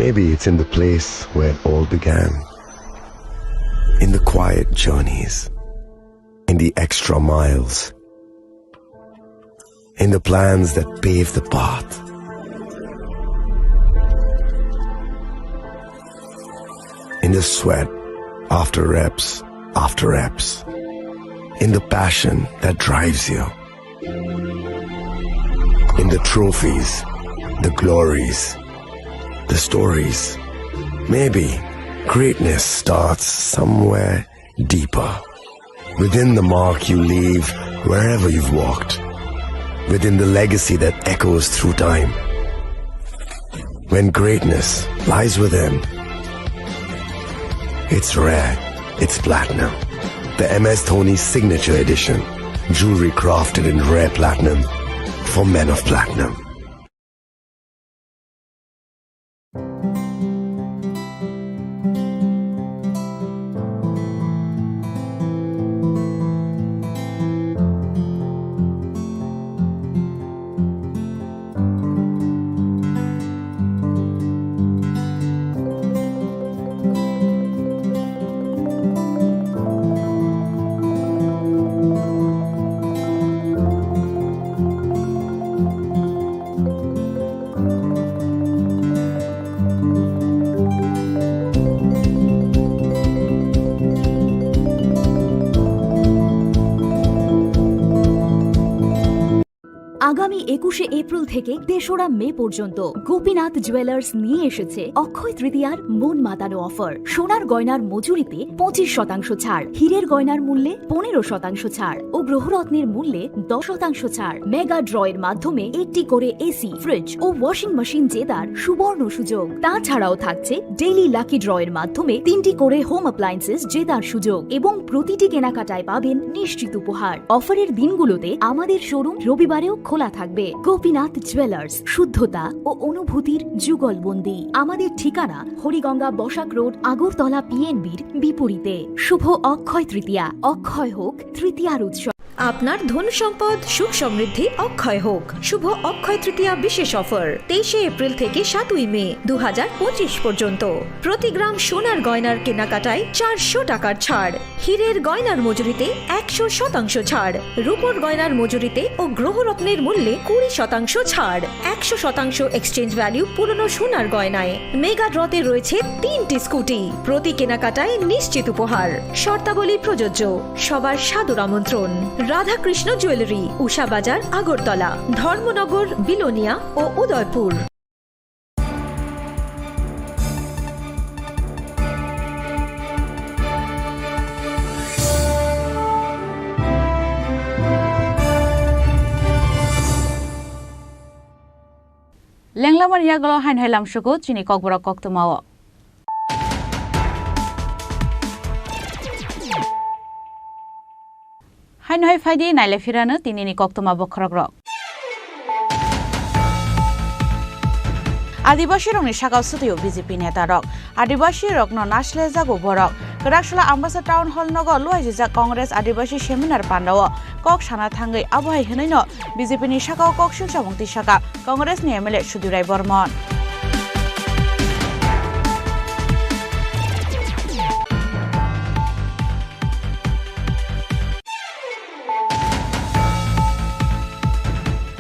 Maybe it's in the place where it all began. In the quiet journeys, in the extra miles, in the plans that pave the path, in the sweat after reps after reps, in the passion that drives you. In the trophies, the glories, the stories. Maybe greatness starts somewhere deeper. Within the mark you leave wherever you've walked. Within the legacy that echoes through time. When greatness lies within, it's rare, it's platinum. The M S Dhoni Signature Edition. Jewelry crafted in rare platinum for men of platinum. আগামী একুশে এপ্রিল থেকে তেসরা মে পর্যন্ত গোপীনাথ জুয়েলার্স নিয়ে এসেছে অক্ষয় তৃতীয়ার মন মাতানো অফার। সোনার গয়নার মজুরিতে পঁচিশ শতাংশ ছাড়, হীরের গয়নার মূল্যে পনেরো শতাংশ ছাড় ও গ্রহরত্নের মূল্যে দশ শতাংশ ছাড়। মেগা ড্রয়ের মাধ্যমে একটি করে এসি, ফ্রিজ ও ওয়াশিং মেশিন জেতার সুবর্ণ সুযোগ। তাছাড়াও থাকছে ডেইলি লাকি ড্রয়ের মাধ্যমে তিনটি করে হোম অ্যাপ্লায়েন্সেস জেতার সুযোগ এবং প্রতিটি কেনাকাটায় পাবেন নিশ্চিত উপহার। অফারের দিনগুলোতে আমাদের শোরুম রবিবারেও খোলা থাকবে। গোপীনাথ জুয়েলার্স, শুদ্ধতা ও অনুভূতির যুগলবন্দি। আমাদের ঠিকানা হরিগঙ্গা বসাক রোড, আগরতলা পিএনবির বিপরীতে। শুভ অক্ষয় তৃতীয়া, অক্ষয় হোক তৃতীয়ার উৎসব। আপনার ধন সম্পদ সুখ সমৃদ্ধি অক্ষয় হোক। শুভ অক্ষয় তৃতীয়া বিশেষ অফার, তেইশে এপ্রিল থেকে সাতই মে দু হাজার পঁচিশ পর্যন্ত। প্রতি গ্রাম সোনার গয়নার কেনাকাটায় চারশো টাকার ছাড়, হীরের গয়নার মজুরিতে একশো শতাংশ ছাড়, রূপোর গয়নার মজুরিতে ও গ্রহরত্নের মূল্যে কুড়ি শতাংশ ছাড়, একশো শতাংশ এক্সচেঞ্জ ভ্যালু পুরনো সোনার গয়নায়। মেগা ড্রতে রয়েছে তিনটি স্কুটি, প্রতি কেনাকাটায় নিশ্চিত উপহার। শর্তাবলী প্রযোজ্য। সবার সাদর আমন্ত্রণ। রাধাকৃষ্ণ জুয়েলারি, উষা বাজার, আগরতলা, ধর্মনগর, বিলোনিয়া ও Udaipur. Lenglamani yagulo hain hai lamsugo chini kokborok koktwmao. Haino hai phaidi naile phirano tinini koktwma bokhorokrok. Adibasi rokni sakao swtwio B J P neta rok. Adibasi rokno naslejago borok. Kwraksala Ambasa Town Hall nogo luaijijak Congress Adibasi Seminar pandao kok sana thangwi abo hai hwnwino B J P ni sakao kok silsamung twi saka Congress ni M L A Sudhir Rai Bormon.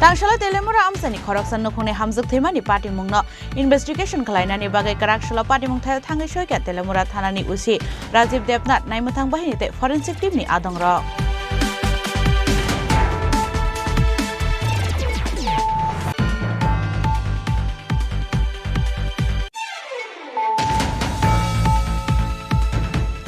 Tangsala Telemura amsani khoroksa nukhungni hamjwk thwimani patimungno investigation khwlainani bagwi kwraksalo patimung thaio thangwi soikha Telemura thanani O C Rajiv Debnath, naimwthang bahini tei forensic team ni adongrok.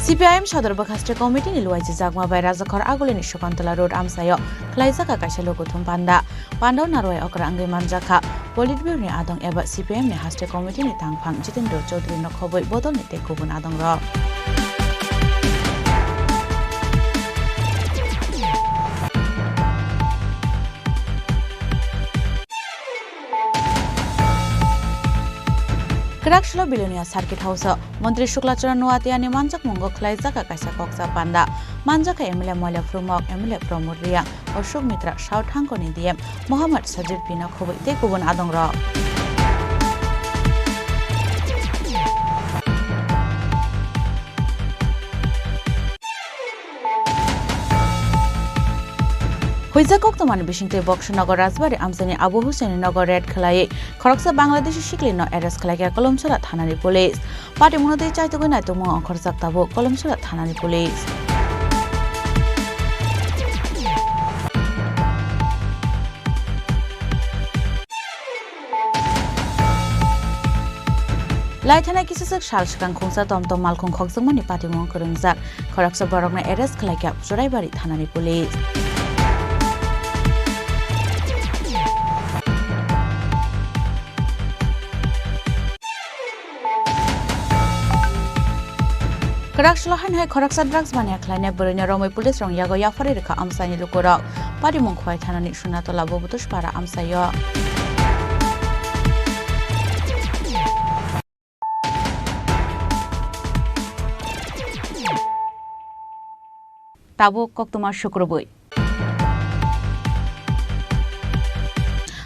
C P I M Sodor Bwkhaste Committee ni luaijijak ma bai Rajakhor Agulini Sukantola Road amchaio khwlaijak kaisa lokuthum panda. Pandao narwai okra wngwi manjakha. Politburo ni adong eba C P I M ni haste committee ni tangphang Jitendra Chaudhary no khobwi bodol ni tei kubun adongrok. Kwraksalo Bilonia Circuit House o Montri Shukla Charan Noatia ni manjakmungo khwlaijak kaisa koksa panda. Manjakha M L A Moila Phrumok, M L A Pramod Reang, Ashok Mitra, South Hangkor ni D M Mohammad Sajid Pino khobwi tei kubun adongrok. Huijak koktwmani bisingtwi Boxernagar Rajbari amchaini Abu Hussaini nogo raid khwlaiwi khoroksa Bangladeshi siklirno arrest khwlaikha Kolomsora thanani police. Patimungno twi chaitugwi naitukmung ongkhorjak tabuk Kolomsora thanani police. Laithana kisiswk sal swkang khungsa tomtom malkhung khokjakmani patimung kwrwngjak khoroksa borokno arrest khwlaikha Churaibari thanani police. Kwraksalo haino hai khoroksa drugs mania khwlainai bwrwino romwi police rok yago yapharwi rwkha amchaini lukurok. Patimung Khowai thanani Sunatola Bobotoshpara amchaio. Tabuk koktwma sukrubwi.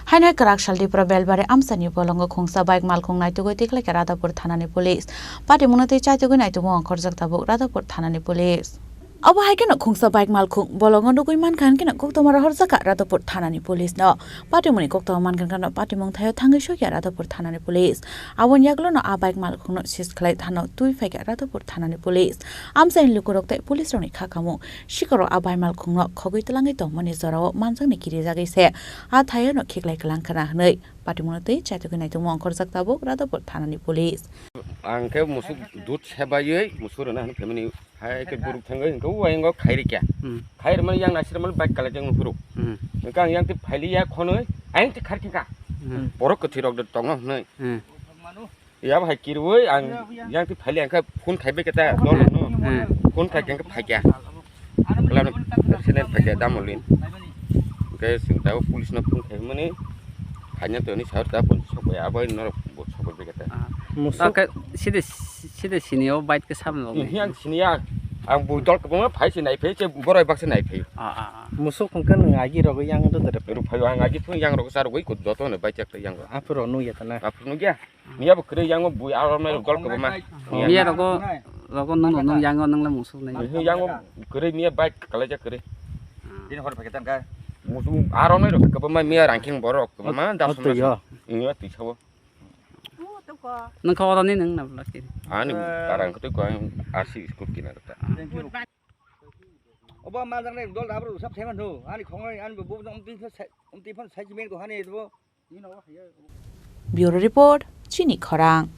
Haino kwrak sal Tripura Belbari amchaini bolongo khungsa bike malkhung naitugwi tikhlaikha Radhapur thanani police. Patimungno twi chaitugwi naitukmung ongkhorjak tabuk Radhapur thanani police. Abo hai kheno khungsa bike malkhung bolongo nugwi mankha hinkhe no koktwma rohorjakha Radhapur thanani police no. Patimungni koktwma mankha hinkhe no patimung thaio thangwi sokya Radhapur thanani police. Aboni yagulo no a bike malkhung no seize khlai thano twi phaikha Radhapur thanani police. Amchaini lukurok tei police rokni kha kamo sikarok a bike malkhung no khogwi twlangwi tongmani jorao manjakni kirijagwi se a thaio no khiklai kwlang khna hwnwi patimungno twi chaitugwi naitugma ongkhorjak tabuk Radhapur thanani police. Ang khe musuk dud sebaiwi musuk rwna hwnwi phaimani. Hai khe guruk thangwi hwnkhe o ayang o khairikya. Hmm. Khairmani yang naisirmani bike kalajak nukhuru. Hmm. Hwnkhe ang yang twi phailiya khonwi ayang twi kharkha. Hmm. Borok kwthwi rok de tongo hwnwi. Hmm. Yabo hai kirwi ang yang twi phailiya hwnkhe phone khaibai khe ta dol no. Hmm. Phone khai khe hwnkhe phaikya. Klam accident phaikya damolin. Hwnkhe chwng tabuk police no phone khaimani. Khaina toni sahor ta police sokbai abo norok bo sokbai bai khe ta. Ah. Musuk. Ah, khe side Side sini o bike ke samno. Ini yang sini ya. Ang bui dol kebangma phai se nai phai se borai baksa nai phai. Ah, ah, ah. Musuk hwnkhe nwng agi rogo yang do dere. Ru phai ang agi thung yang rogo sar goi kut joto ne bike chak yang. Aphuru nugya ta na. Aphuru nugya. Niya bo kre yang bui aro mai dol kebangma. Oh. Niya rogo, rogo nung nung yang nung le musuk nai. Ini yang kre niya bike kalai jak kre. Ini hor paketan ka. Musuk aro mai dol kebangma niya rangking borok kebangma. Oh, das to yo. Ini ti sabo. Nang kha oroni nang na blaki. Ani tarang kutui ko ang R C school kinaro ta. Obo manjaknai dol dabro sab thaiman tho. Ani khongoi ani bo bo umti phon sai, umti phon sai jimen ko hani bo. Bureau Report, Chini Khorang.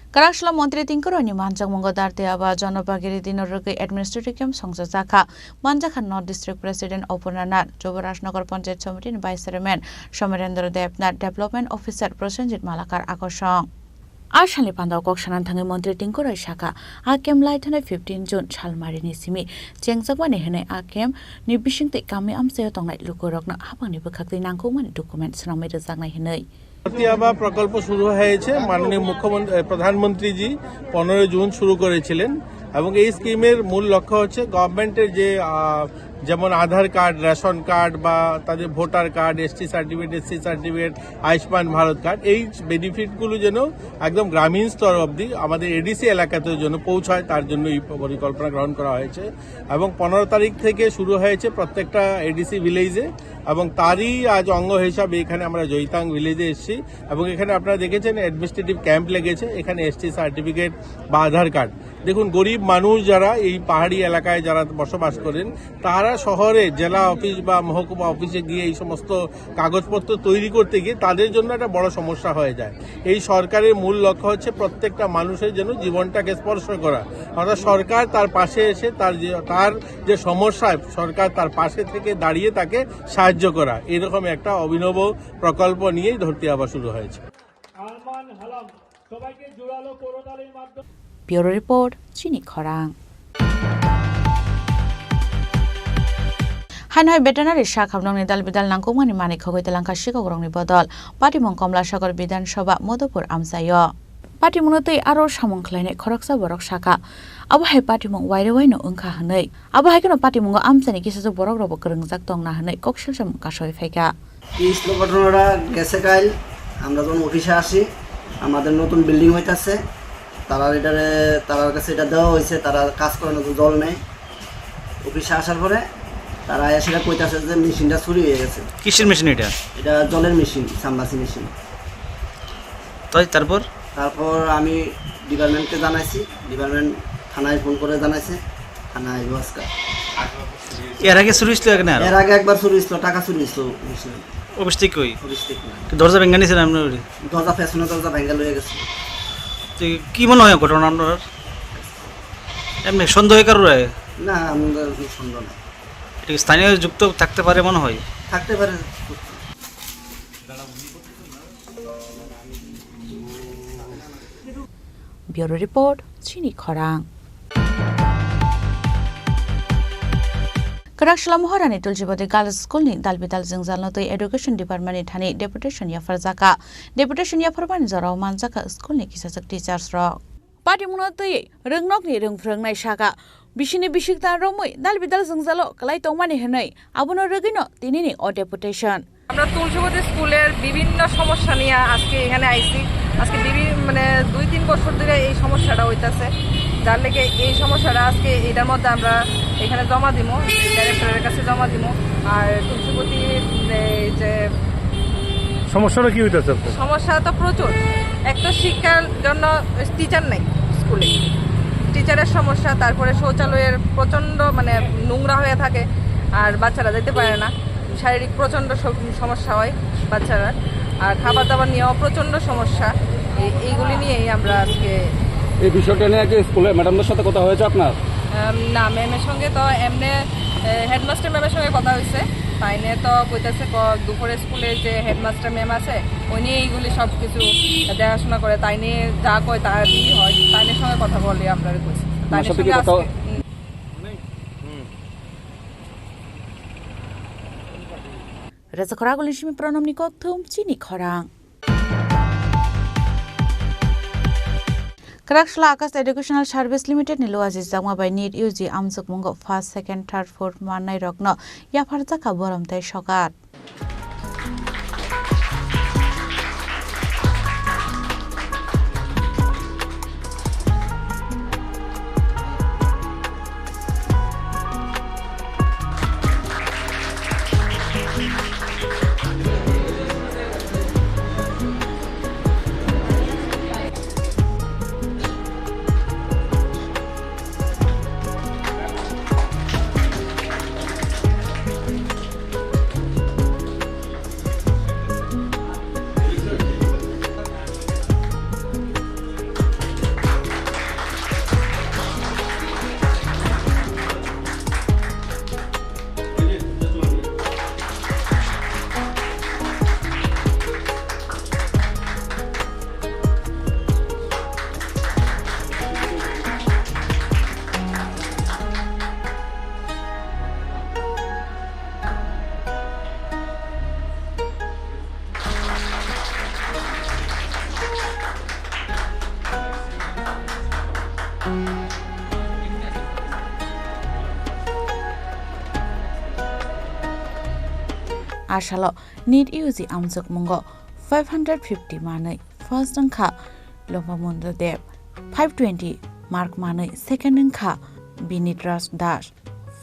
Kwraksalo Montri Tinku Royni manjakmungo Dharti Aaba Janobhagi Ready no rwgwi administrative camp songchajakha. Manjakha North District President Aparna Nath, Jubarajnagar Panchayat Somiti ni Vice Chairman Somerendra Debnath, Development Officer Prosenjit Malakar Akosong. A salni pandao kok sana thangwi Montri Tinku Roy sakha, a camp lai thanai fifteen June salmarini simi chengjakmani hwnwi a camp ni bisingtwi kami amchaio tongnai lukurokno hapangni bwkhaktwi nangkukmani document swnamwi rwjaknai hwnwi. তিহাবা প্রকল্প শুরু হয়েছে, মাননীয় মুখ্যমন্ত্রী, প্রধানমন্ত্রীজি পনেরোই জুন শুরু করেছিলেন এবং এই স্কিমের মূল লক্ষ্য হচ্ছে গভর্নমেন্টের যে, আহ, যেমন আধার কার্ড, রেশন কার্ড বা তাদের voter card, ST certificate, SC certificate, Ayushman Bharat card, এই বেনিফিটগুলো যেন একদম গ্রামীণ স্তর অবধি আমাদের এডিসি এলাকাতেও যেন পৌঁছায়, তার জন্য এই পরিকল্পনা গ্রহণ করা হয়েছে। এবং পনেরো তারিখ থেকে শুরু হয়েছে প্রত্যেকটা এডিসি ভিলেজে, এবং তারই আজ অঙ্গ হিসাবে এখানে আমরা জৈতাং ভিলেজে এসেছি। এবং এখানে আপনারা দেখেছেন অ্যাডমিনিস্ট্রেটিভ ক্যাম্প লেগেছে, এখানে এসটি সার্টিফিকেট বা আধার কার্ড। দেখুন, গরিব মানুষ যারা এই পাহাড়ি এলাকায় যারা বসবাস করেন, তারা শহরে জেলা অফিস বা মহকুমা অফিসে গিয়ে এই সমস্ত কাগজপত্র তৈরি করতে গিয়ে তাদের জন্য একটা বড় সমস্যা হয়ে যায়। এই সরকারের মূল লক্ষ্য হচ্ছে প্রত্যেকটা মানুষের যেন জীবনটাকে স্পর্শ করা, অর্থাৎ সরকার তার পাশে এসে তার যে, তার যে সমস্যায় সরকার তার পাশে থেকে দাঁড়িয়ে তাকে সাহায্য করা, এরকম একটা অভিনব প্রকল্প নিয়েই ধরতি আবা শুরু হয়েছে। Bureau Report, Chini Khorang. Haino hai veterinary sakhamnokni dal bidal nangkukmani manwi khogwi twlangkha sikogrokni bodol. Patimung Komlasagor Bidhan Sabha Madhupur amchaio. Patimungno twi aro samung khlainai khoroksa borok sakha, abo hai patimung wairwi waino wngkha hwnwi. Abo hai kheno patimungo amchaini kisajwk borokrokbo kwrwngjak tongna hwnwi koksil samung kasawi phaikha. এই ঘটনাটা গেছে কাল, আমরা যখন অফিসে আসি, আমাদের নতুন বিল্ডিং হইতাছে, তারা এটারে, তারার কাছে এটা দেওয়া হয়েছে, তারা কাজ করানোর জন্য জল নেই। অফিসে আসার পরে তারা এসে কইতাছে যে মেশিনটা চুরি হয়ে গেছে। কিসের মেশিন এটা? এটা জলের মেশিন, সাম্বাসি মেশিন। তাই তারপর? তারপর আমি ডিপার্টমেন্টকে জানাইছি, ডিপার্টমেন্ট থানায় ফোন করে জানাইছে, থানা আইবো আজকে। এর আগে চুরি হয়েছিল এখানে আরো? এর আগে একবার চুরি হয়েছিল, টাকা চুরি হয়েছিল অফিসে। অফিস থেকে কই? অফিস থেকে না। কি দরজা ভেঙে নিয়েছিলেন আপনার বাড়ি? দরজা, পেছনে দরজা ভেঙে লয়ে গেছে। তো কি মনে হয় ঘটনা আপনার? এমনি সন্দেহ কারোর হয়? না, আমাদের কোনো সন্দেহ নাই। এটা কি স্থানীয় যুক্ত থাকতে পারে মনে হয়? থাকতে পারে। Bureau Report, Chini Khorang. Kwraksalo Mohorani Tulsibati Girls School ni dalbidal jwngjalno twi Education Department ni thani deputation yapharjakha. Deputation yapharmani jorao manjakha school ni kisajwk teachers rok. Patimungno twi rwngnokni rwngphrwngnai sakha, bisini bisikta romwi dalbidal jwngjalo kwlai tongmani hwnwi abono rwgwino tinini o deputation. আমরা তুলসীবতী স্কুলের বিভিন্ন সমস্যা নিয়ে আজকে এখানে আইছি। আজকে বিভিন্ন, মানে, দুই তিন বছর ধরে এই সমস্যাটা হইতাছে, যার লেগে এই সমস্যাটা আজকে এটার মধ্যে আমরা এখানে জমা দিব, ডাইরেক্টরের কাছে জমা দিব। আর তুলসীবতী, এই যে সমস্যাটা কি হইতাছে আপনার? সমস্যা তো প্রচুর। এক তো শিক্ষার জন্য টিচার নাই স্কুলে, টিচারের সমস্যা, তারপরে শৌচালয়ের প্রচণ্ড, মানে, নোংরা হয়ে থাকে, আর বাচ্চারা যেতে পারে না। শারীরিক প্রচণ্ড সম-, সমস্যা হয় বাচ্চারা, আর খাবার দাবার নিয়েও প্রচণ্ড সমস্যা। এই, এইগুলি নিয়েই আমরা আজকে এই বিষয়টা নিয়ে কি স্কুলে ম্যাডামদের সাথে কথা হয়েছে আপনার? আম, না, ম্যামের সঙ্গে তো এমনি, এ, হেডমাস্টার ম্যামের সঙ্গে কথা হয়েছে। তাই নিয়ে তো কইতাছে ক-, দুপুরে স্কুলে যে হেডমাস্টার ম্যাম আছে, উনি এইগুলি সব কিছু দেখাশোনা করে। তাই নিয়ে যা কয় তাই হয়। তাই নিয়ে সঙ্গে কথা বলে আপনারা কইছে। তাই ওনার নিয়ে সাথে কি সঙ্গে কথা আজকে, হুম। Rwchapra Agulni simi Pranamni kokthum chini khorang. Kwraksla Akash Educational Service Limited ni luaji jakma bai NEET U G amjokmungo first, second, third, fourth mannai rokno yapharjakha borom tei sokat. Asalo NEET U G amjokmungo five hundred fifty manwi first wngkha Lompamundo Deb, five twenty mark manwi second wngkha Binit Raj Das,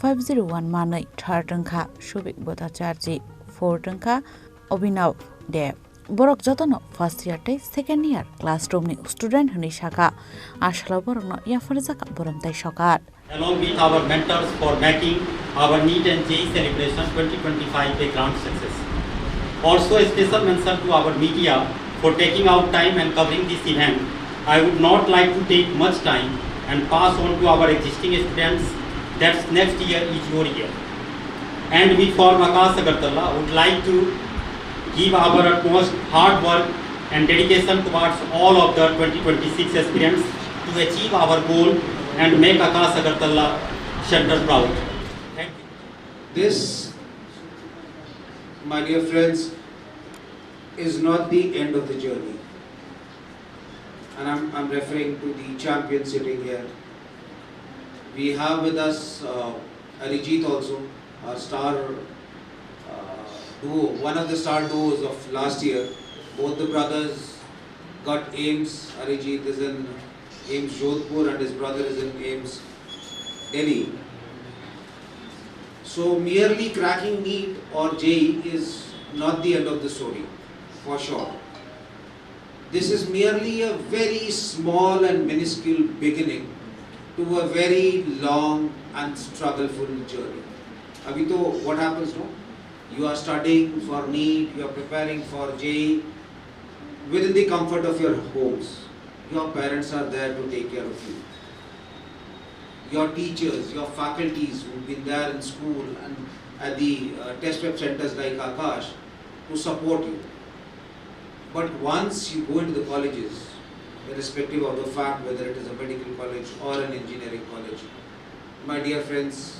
five zero one manwi third wngkha Subik Bhattacharjee, fourth wngkha Abhinav Deb. Borok jotono first year tei second year classroom ni student hwnwi sakha. Asalo borokno yapharjakha borom tei sokat. Along with our mentors for making our NEET and J E E celebration twenty twenty-five a grand success. Also, a special mention to our media for taking out time and covering this event. I would not like to take much time and pass on to our existing students that next year is your year. And we from Akash Agartala would like to give our utmost hard work and dedication towards all of the twenty twenty-six aspirants to achieve our goal and make Akash Agartala Center proud. Thank you. This, my dear friends, is not the end of the journey. And I'm, I'm referring to the champion sitting here. We have with us, uh, Arijit also, our star, uh, duo, one of the star duos of last year. Both the brothers got AIIMS. Arijit is in AIIMS Jodhpur and his brother is in AIIMS Delhi. So merely cracking NEET or J E E is not the end of the story, for sure. This is merely a very small and minuscule beginning to a very long and struggleful journey. Abhi to what happens, no? You are studying for NEET, you are preparing for J E E within the comfort of your homes. Your parents are there to take care of you. Your teachers, your faculties who've been there in school and at the, uh, test prep centers like Akash to support you. But once you go into the colleges, irrespective of the fact whether it is a medical college or an engineering college, my dear friends,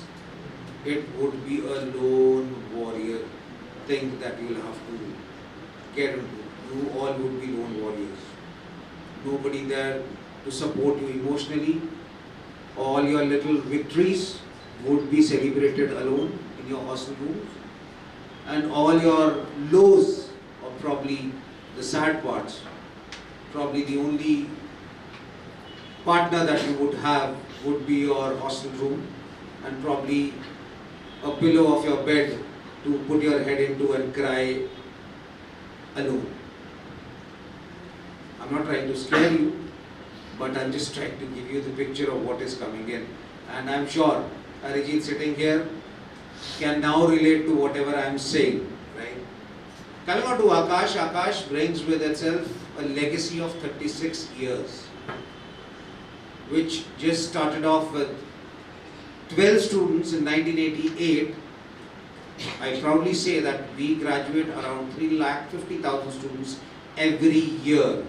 it would be a lone warrior thing that you will have to get into. You all would be lone warriors. Nobody there to support you emotionally. All your little victories would be celebrated alone in your hostel rooms. And all your lows, or probably the sad parts, probably the only partner that you would have would be your hostel room, and probably a pillow of your bed to put your head into and cry alone. I'm not trying to scare you, but I'm just trying to give you the picture of what is coming in. And I'm sure Arijit sitting here can now relate to whatever I'm saying, right? Coming on to Akash, Akash brings with itself a legacy of thirty-six years, which just started off with twelve students in nineteen eighty-eight. I proudly say that we graduate around three lakh fifty thousand students every year.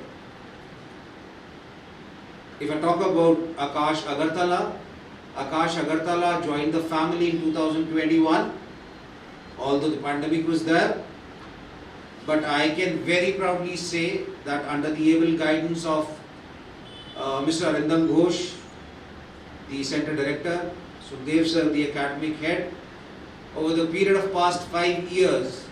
If I talk about Akash Agartala, Akash Agartala joined the family in two thousand twenty-one, although the pandemic was there. But I can very proudly say that under the able guidance of uh, Mister Arindam Ghosh, the center director, Sukhdev sir, the academic head, over the period of past five years,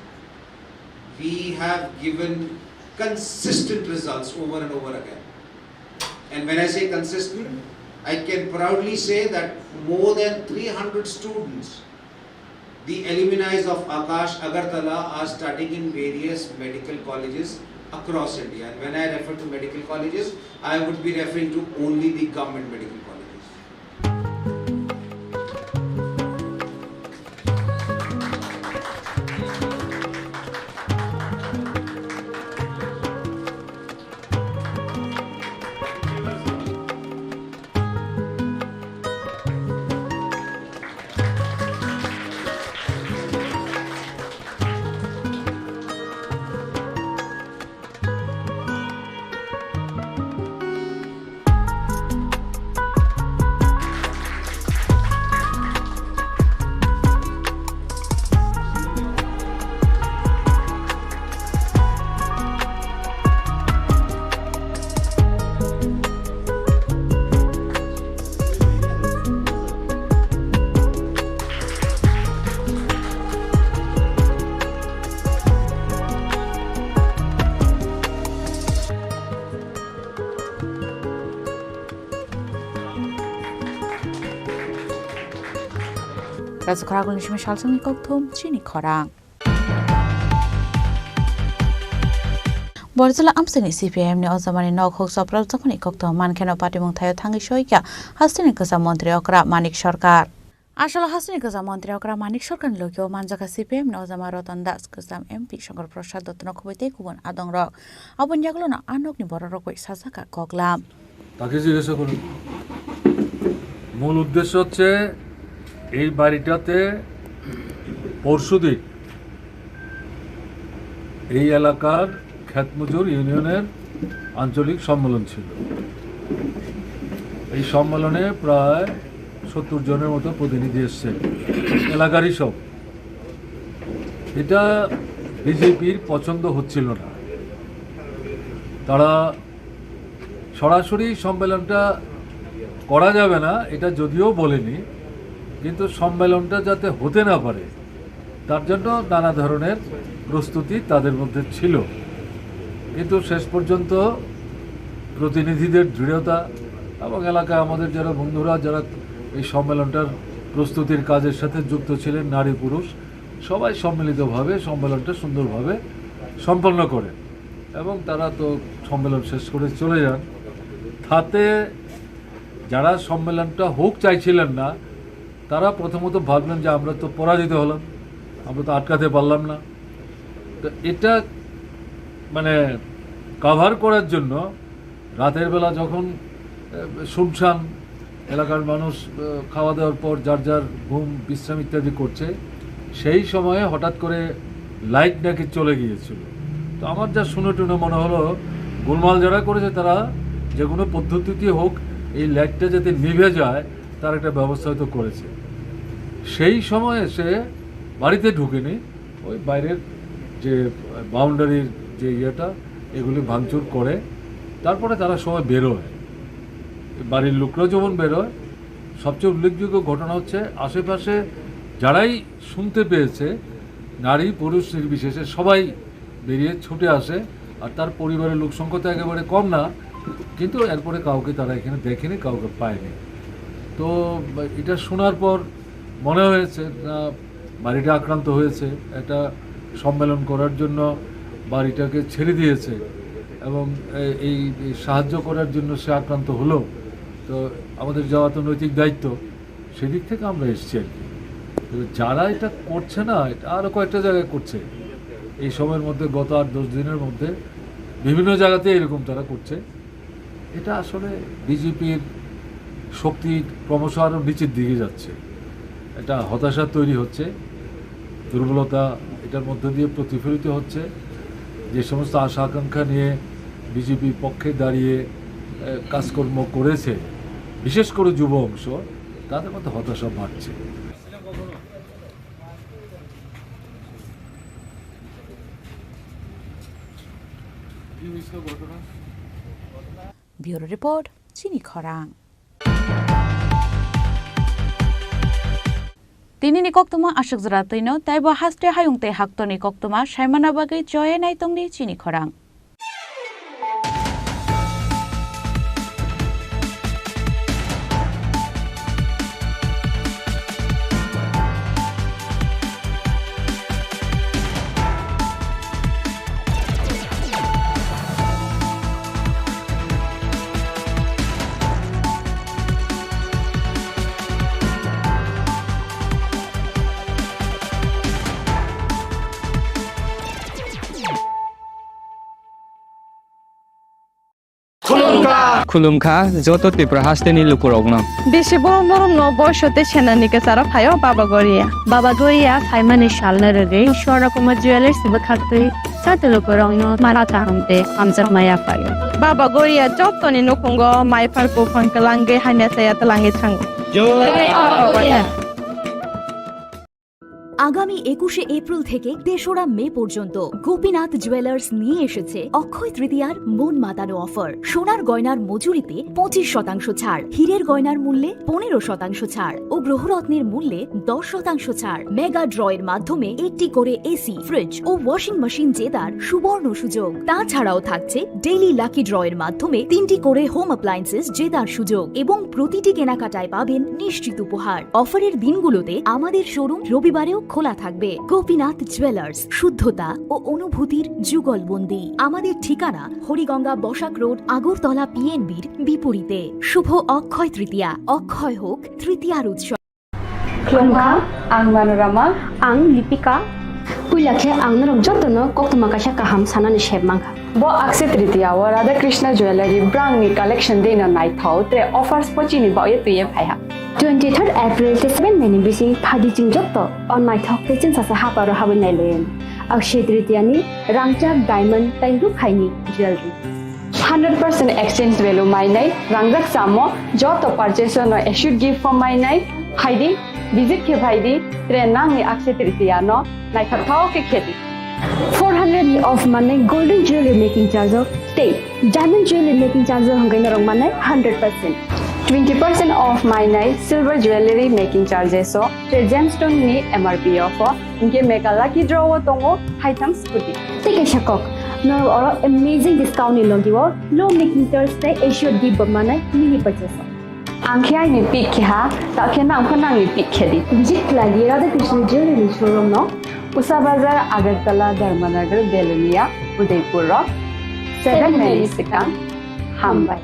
we have given consistent results over and over again. And when I say consistent, I can proudly say that more than three hundred students, the alumni of Akash Agartala, are studying in various medical colleges across India. And when I refer to medical colleges, I would be referring to only the government medical colleges. Raja Khoragulni simi salsongni kokthum chini khorang. Borjala amsini C P I M ni ojamani nok huk chopra jakmani kokthum mankheno patimung thaio thangwi soikha hasteni kwcham montri okra Manik Sarkar. Asalo hasteni kwcham montri okra Manik Sarkarni logio manjakha C P I M ni ojama Ratan Das, kwcham M P Shankar Prasad Dotto no khobwi tei kubun adongrok. Aboni yagulono a nokni bororok bai sajakha koklam. তাকে জিজ্ঞাসা করুন। মূল উদ্দেশ্য হচ্ছে এই বাড়িটাতে পরশুদিন এই এলাকার খেতমজুর ইউনিয়নের আঞ্চলিক সম্মেলন ছিল। এই সম্মেলনে প্রায় সত্তর জনের মতো প্রতিনিধি এসেছেন, এলাকারই সব। এটা বিজেপির পছন্দ হচ্ছিল না। তারা সরাসরি সম্মেলনটা করা যাবে না, এটা যদিও বলেনি, কিন্তু সম্মেলনটা যাতে হতে না পারে, তার জন্য নানা ধরনের প্রস্তুতি তাদের মধ্যে ছিল। কিন্তু শেষ পর্যন্ত প্রতিনিধিদের দৃঢ়তা এবং এলাকায় আমাদের যারা বন্ধুরা, যারা এই সম্মেলনটার প্রস্তুতির কাজের সাথে যুক্ত ছিলেন, নারী পুরুষ, সবাই সম্মিলিতভাবে সম্মেলনটা সুন্দরভাবে সম্পন্ন করেন এবং তারা তো সম্মেলন শেষ করে চলে যান। তাতে যারা সম্মেলনটা হোক চাইছিলেন না, তারা প্রথমত ভাবলেন যে আমরা তো পরাজিত হলাম, আমরা তো আটকাতে পারলাম না। তো এটা মানে কাভার করার জন্য রাতের বেলা যখন, আহ, শুনশান এলাকার মানুষ, আহ, খাওয়া দাওয়ার পর যার যার ঘুম, বিশ্রাম ইত্যাদি করছে, সেই সময়ে হঠাৎ করে লাইট নাকি চলে গিয়েছিল। তো আমার যা শুনে টুনে মনে হলো, গোলমাল যারা করেছে তারা যে কোনো পদ্ধতিতে হোক এই লাইটটা যাতে নিভে যায়, তার একটা ব্যবস্থা হয়তো করেছে। সেই সময় এসে বাড়িতে ঢুকেনি, ওই বাইরের যে বাউন্ডারির যে ইয়েটা, এগুলি ভাঙচুর করে তারপরে তারা সবাই বেরোয়। বাড়ির লোকরাও যেমন বেরোয়, সবচেয়ে উল্লেখযোগ্য ঘটনা হচ্ছে আশেপাশে যারাই শুনতে পেয়েছে নারী পুরুষ নির্বিশেষে সবাই বেরিয়ে ছুটে আসে। আর তার পরিবারের লোক সংখ্যা তো একেবারে কম না, কিন্তু এরপরে কাউকে তারা এখানে দেখেনি, কাউকে পায়নি। তো এটা শোনার পর মনে হয়েছে না, বাড়িটা আক্রান্ত হয়েছে, একটা সম্মেলন করার জন্য বাড়িটাকে ছেড়ে দিয়েছে এবং এ-, এই, এই সাহায্য করার জন্য সে আক্রান্ত হলো। তো আমাদের যাওয়া তো নৈতিক দায়িত্ব, সেদিক থেকে আমরা এসছি আর কি। তো যারা এটা করছে না, এটা আরও কয়েকটা জায়গায় করছে। এই সময়ের মধ্যে, গত আট দশ দিনের মধ্যে বিভিন্ন জায়গাতে এরকম তারা করছে। এটা আসলে বিজেপির শক্তি ক্রমশ আরও নিচের দিকে যাচ্ছে। একটা হতাশা তৈরি হচ্ছে, দুর্বলতা এটার মধ্য দিয়ে প্রতিফলিত হচ্ছে। যে সমস্ত আশা আকাঙ্ক্ষা নিয়ে বিজেপির পক্ষে দাঁড়িয়ে, এ, কাজকর্ম করেছে, বিশেষ করে যুব অংশ, তাদের মধ্যে হতাশা বাড়ছে। Bureau Report, Chini Khorang. Tini ni koktwma aswk jora twino, taibo haste hayung tei haktorni koktwma saimana bagwi choye naitongdi Chini Khorang. Khulumkha. Khulumkha joto Tripura hasteni lukurokno. Bisi borom borom no boiso tei senani kwcharo phaio Baba Goria. Baba Goria phaimani salno rwgwi Swarna Kumar Jewellers bwkhaktwi joto lukurokno mara kaham tei hamjakma yaphaio. Baba Goria jotoni nukhungo mai phar buphang kwlangwi hamya chaya twlangwi thango. Jai Baba Goria. আগামী একুশে এপ্রিল থেকে তেসরা মে পর্যন্ত গোপীনাথ জুয়েলার্স নিয়ে এসেছে অক্ষয় তৃতীয়ার মন মাতানো অফার। সোনার গয়নার মজুরিতে পঁচিশ শতাংশ ছাড়, হীরের গয়নার মূল্যে পনেরো শতাংশ ছাড় ও গ্রহরত্নের মূল্যে দশ শতাংশ ছাড়। মেগা ড্রয়ের মাধ্যমে একটি করে এসি, ফ্রিজ ও ওয়াশিং মেশিন জেতার সুবর্ণ সুযোগ। তাছাড়াও থাকছে ডেইলি লাকি ড্রয়ের মাধ্যমে তিনটি করে হোম অ্যাপ্লায়েন্সেস জেতার সুযোগ এবং প্রতিটি কেনাকাটায় পাবেন নিশ্চিত উপহার। অফারের দিনগুলোতে আমাদের শোরুম রবিবারেও খোলা থাকবে। গোপীনাথ জুয়েলার্স, শুদ্ধতা ও অনুভূতির যুগলবন্দি। আমাদের ঠিকানা হরিগঙ্গা বসাক রোড, আগরতলা পিএনবির বিপরীতে। শুভ অক্ষয় তৃতীয়া, অক্ষয় হোক তৃতীয়ার উৎসব। Khulumkha, ang Manorama. Ang Lipika. Puila khe ang norok jotono koktwma kaisa kaham sanani sep mankha. Bo Akshaya Tritiya o Radha Krishna Jewellery brangni collection deino naithok tre offers bo chini bagwi twiwi phaiha. Twenty-third April tei seven May ni bising phaidi chwng joto o naithok tei chwngsacha haparo habwi nailaio. Akshaya Tritiya ni rangchak, diamond tei rukhaini jewellery. Hundred percent exchange value mainai, rangjak chamo, joto purchase no assured gift form mainai, phaidi, visit khe phaidi, tre nangni Akshaya Tritiya no naithok thao khe khedi. Four hundred ni off manai golden jewelry making charge o tei diamond jewelry making charge o hwnkhai norok manai hundred percent. Twenty percent off mainai silver jewelry making charges o tre gemstone ni M R P o pho. Hinkhe mega lucky draw o tongo haitham scooty. Tei kaisa kok, norok oro amazing discount ni logi o low making charge tei assured gift bo manai mini purchase o. Ang khe aini pick khe ha, ta khe nang pho nangni pick khe di. Visit khlai di Radha Krishna Jewelry showroom no. Usa Bazar, Agartala, Dharmanagar, Belonia, Udaipur o. Seven May ni swkang. Hambai.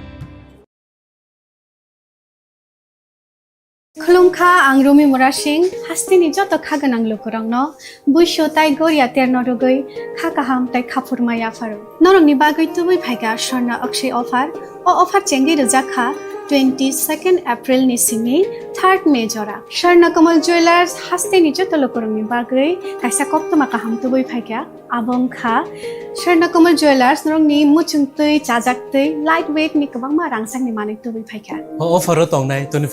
Khulumkha, ang Rumi Murasing, hasteni joto kha gwnang lukurokno buisu tai goria terno rwgwi kha kaham tai kha phurma yapharo. Norokni bagwi tubui phaikha Swarna Akshay offer. O offer chengwi rwjak kha twenty-second April ni simi third May jora. Swarna Kamal Jewellers hasteni joto lukurokni bagwi kaisa koktwma kaham tubui phaikha. Abo wngkha Swarna Kamal Jewellers, norokni muchungtwi, chajaktwi, light weight ni kwbangma rangchakni manwi tubui phaikha. O offer o tongnai twenty-five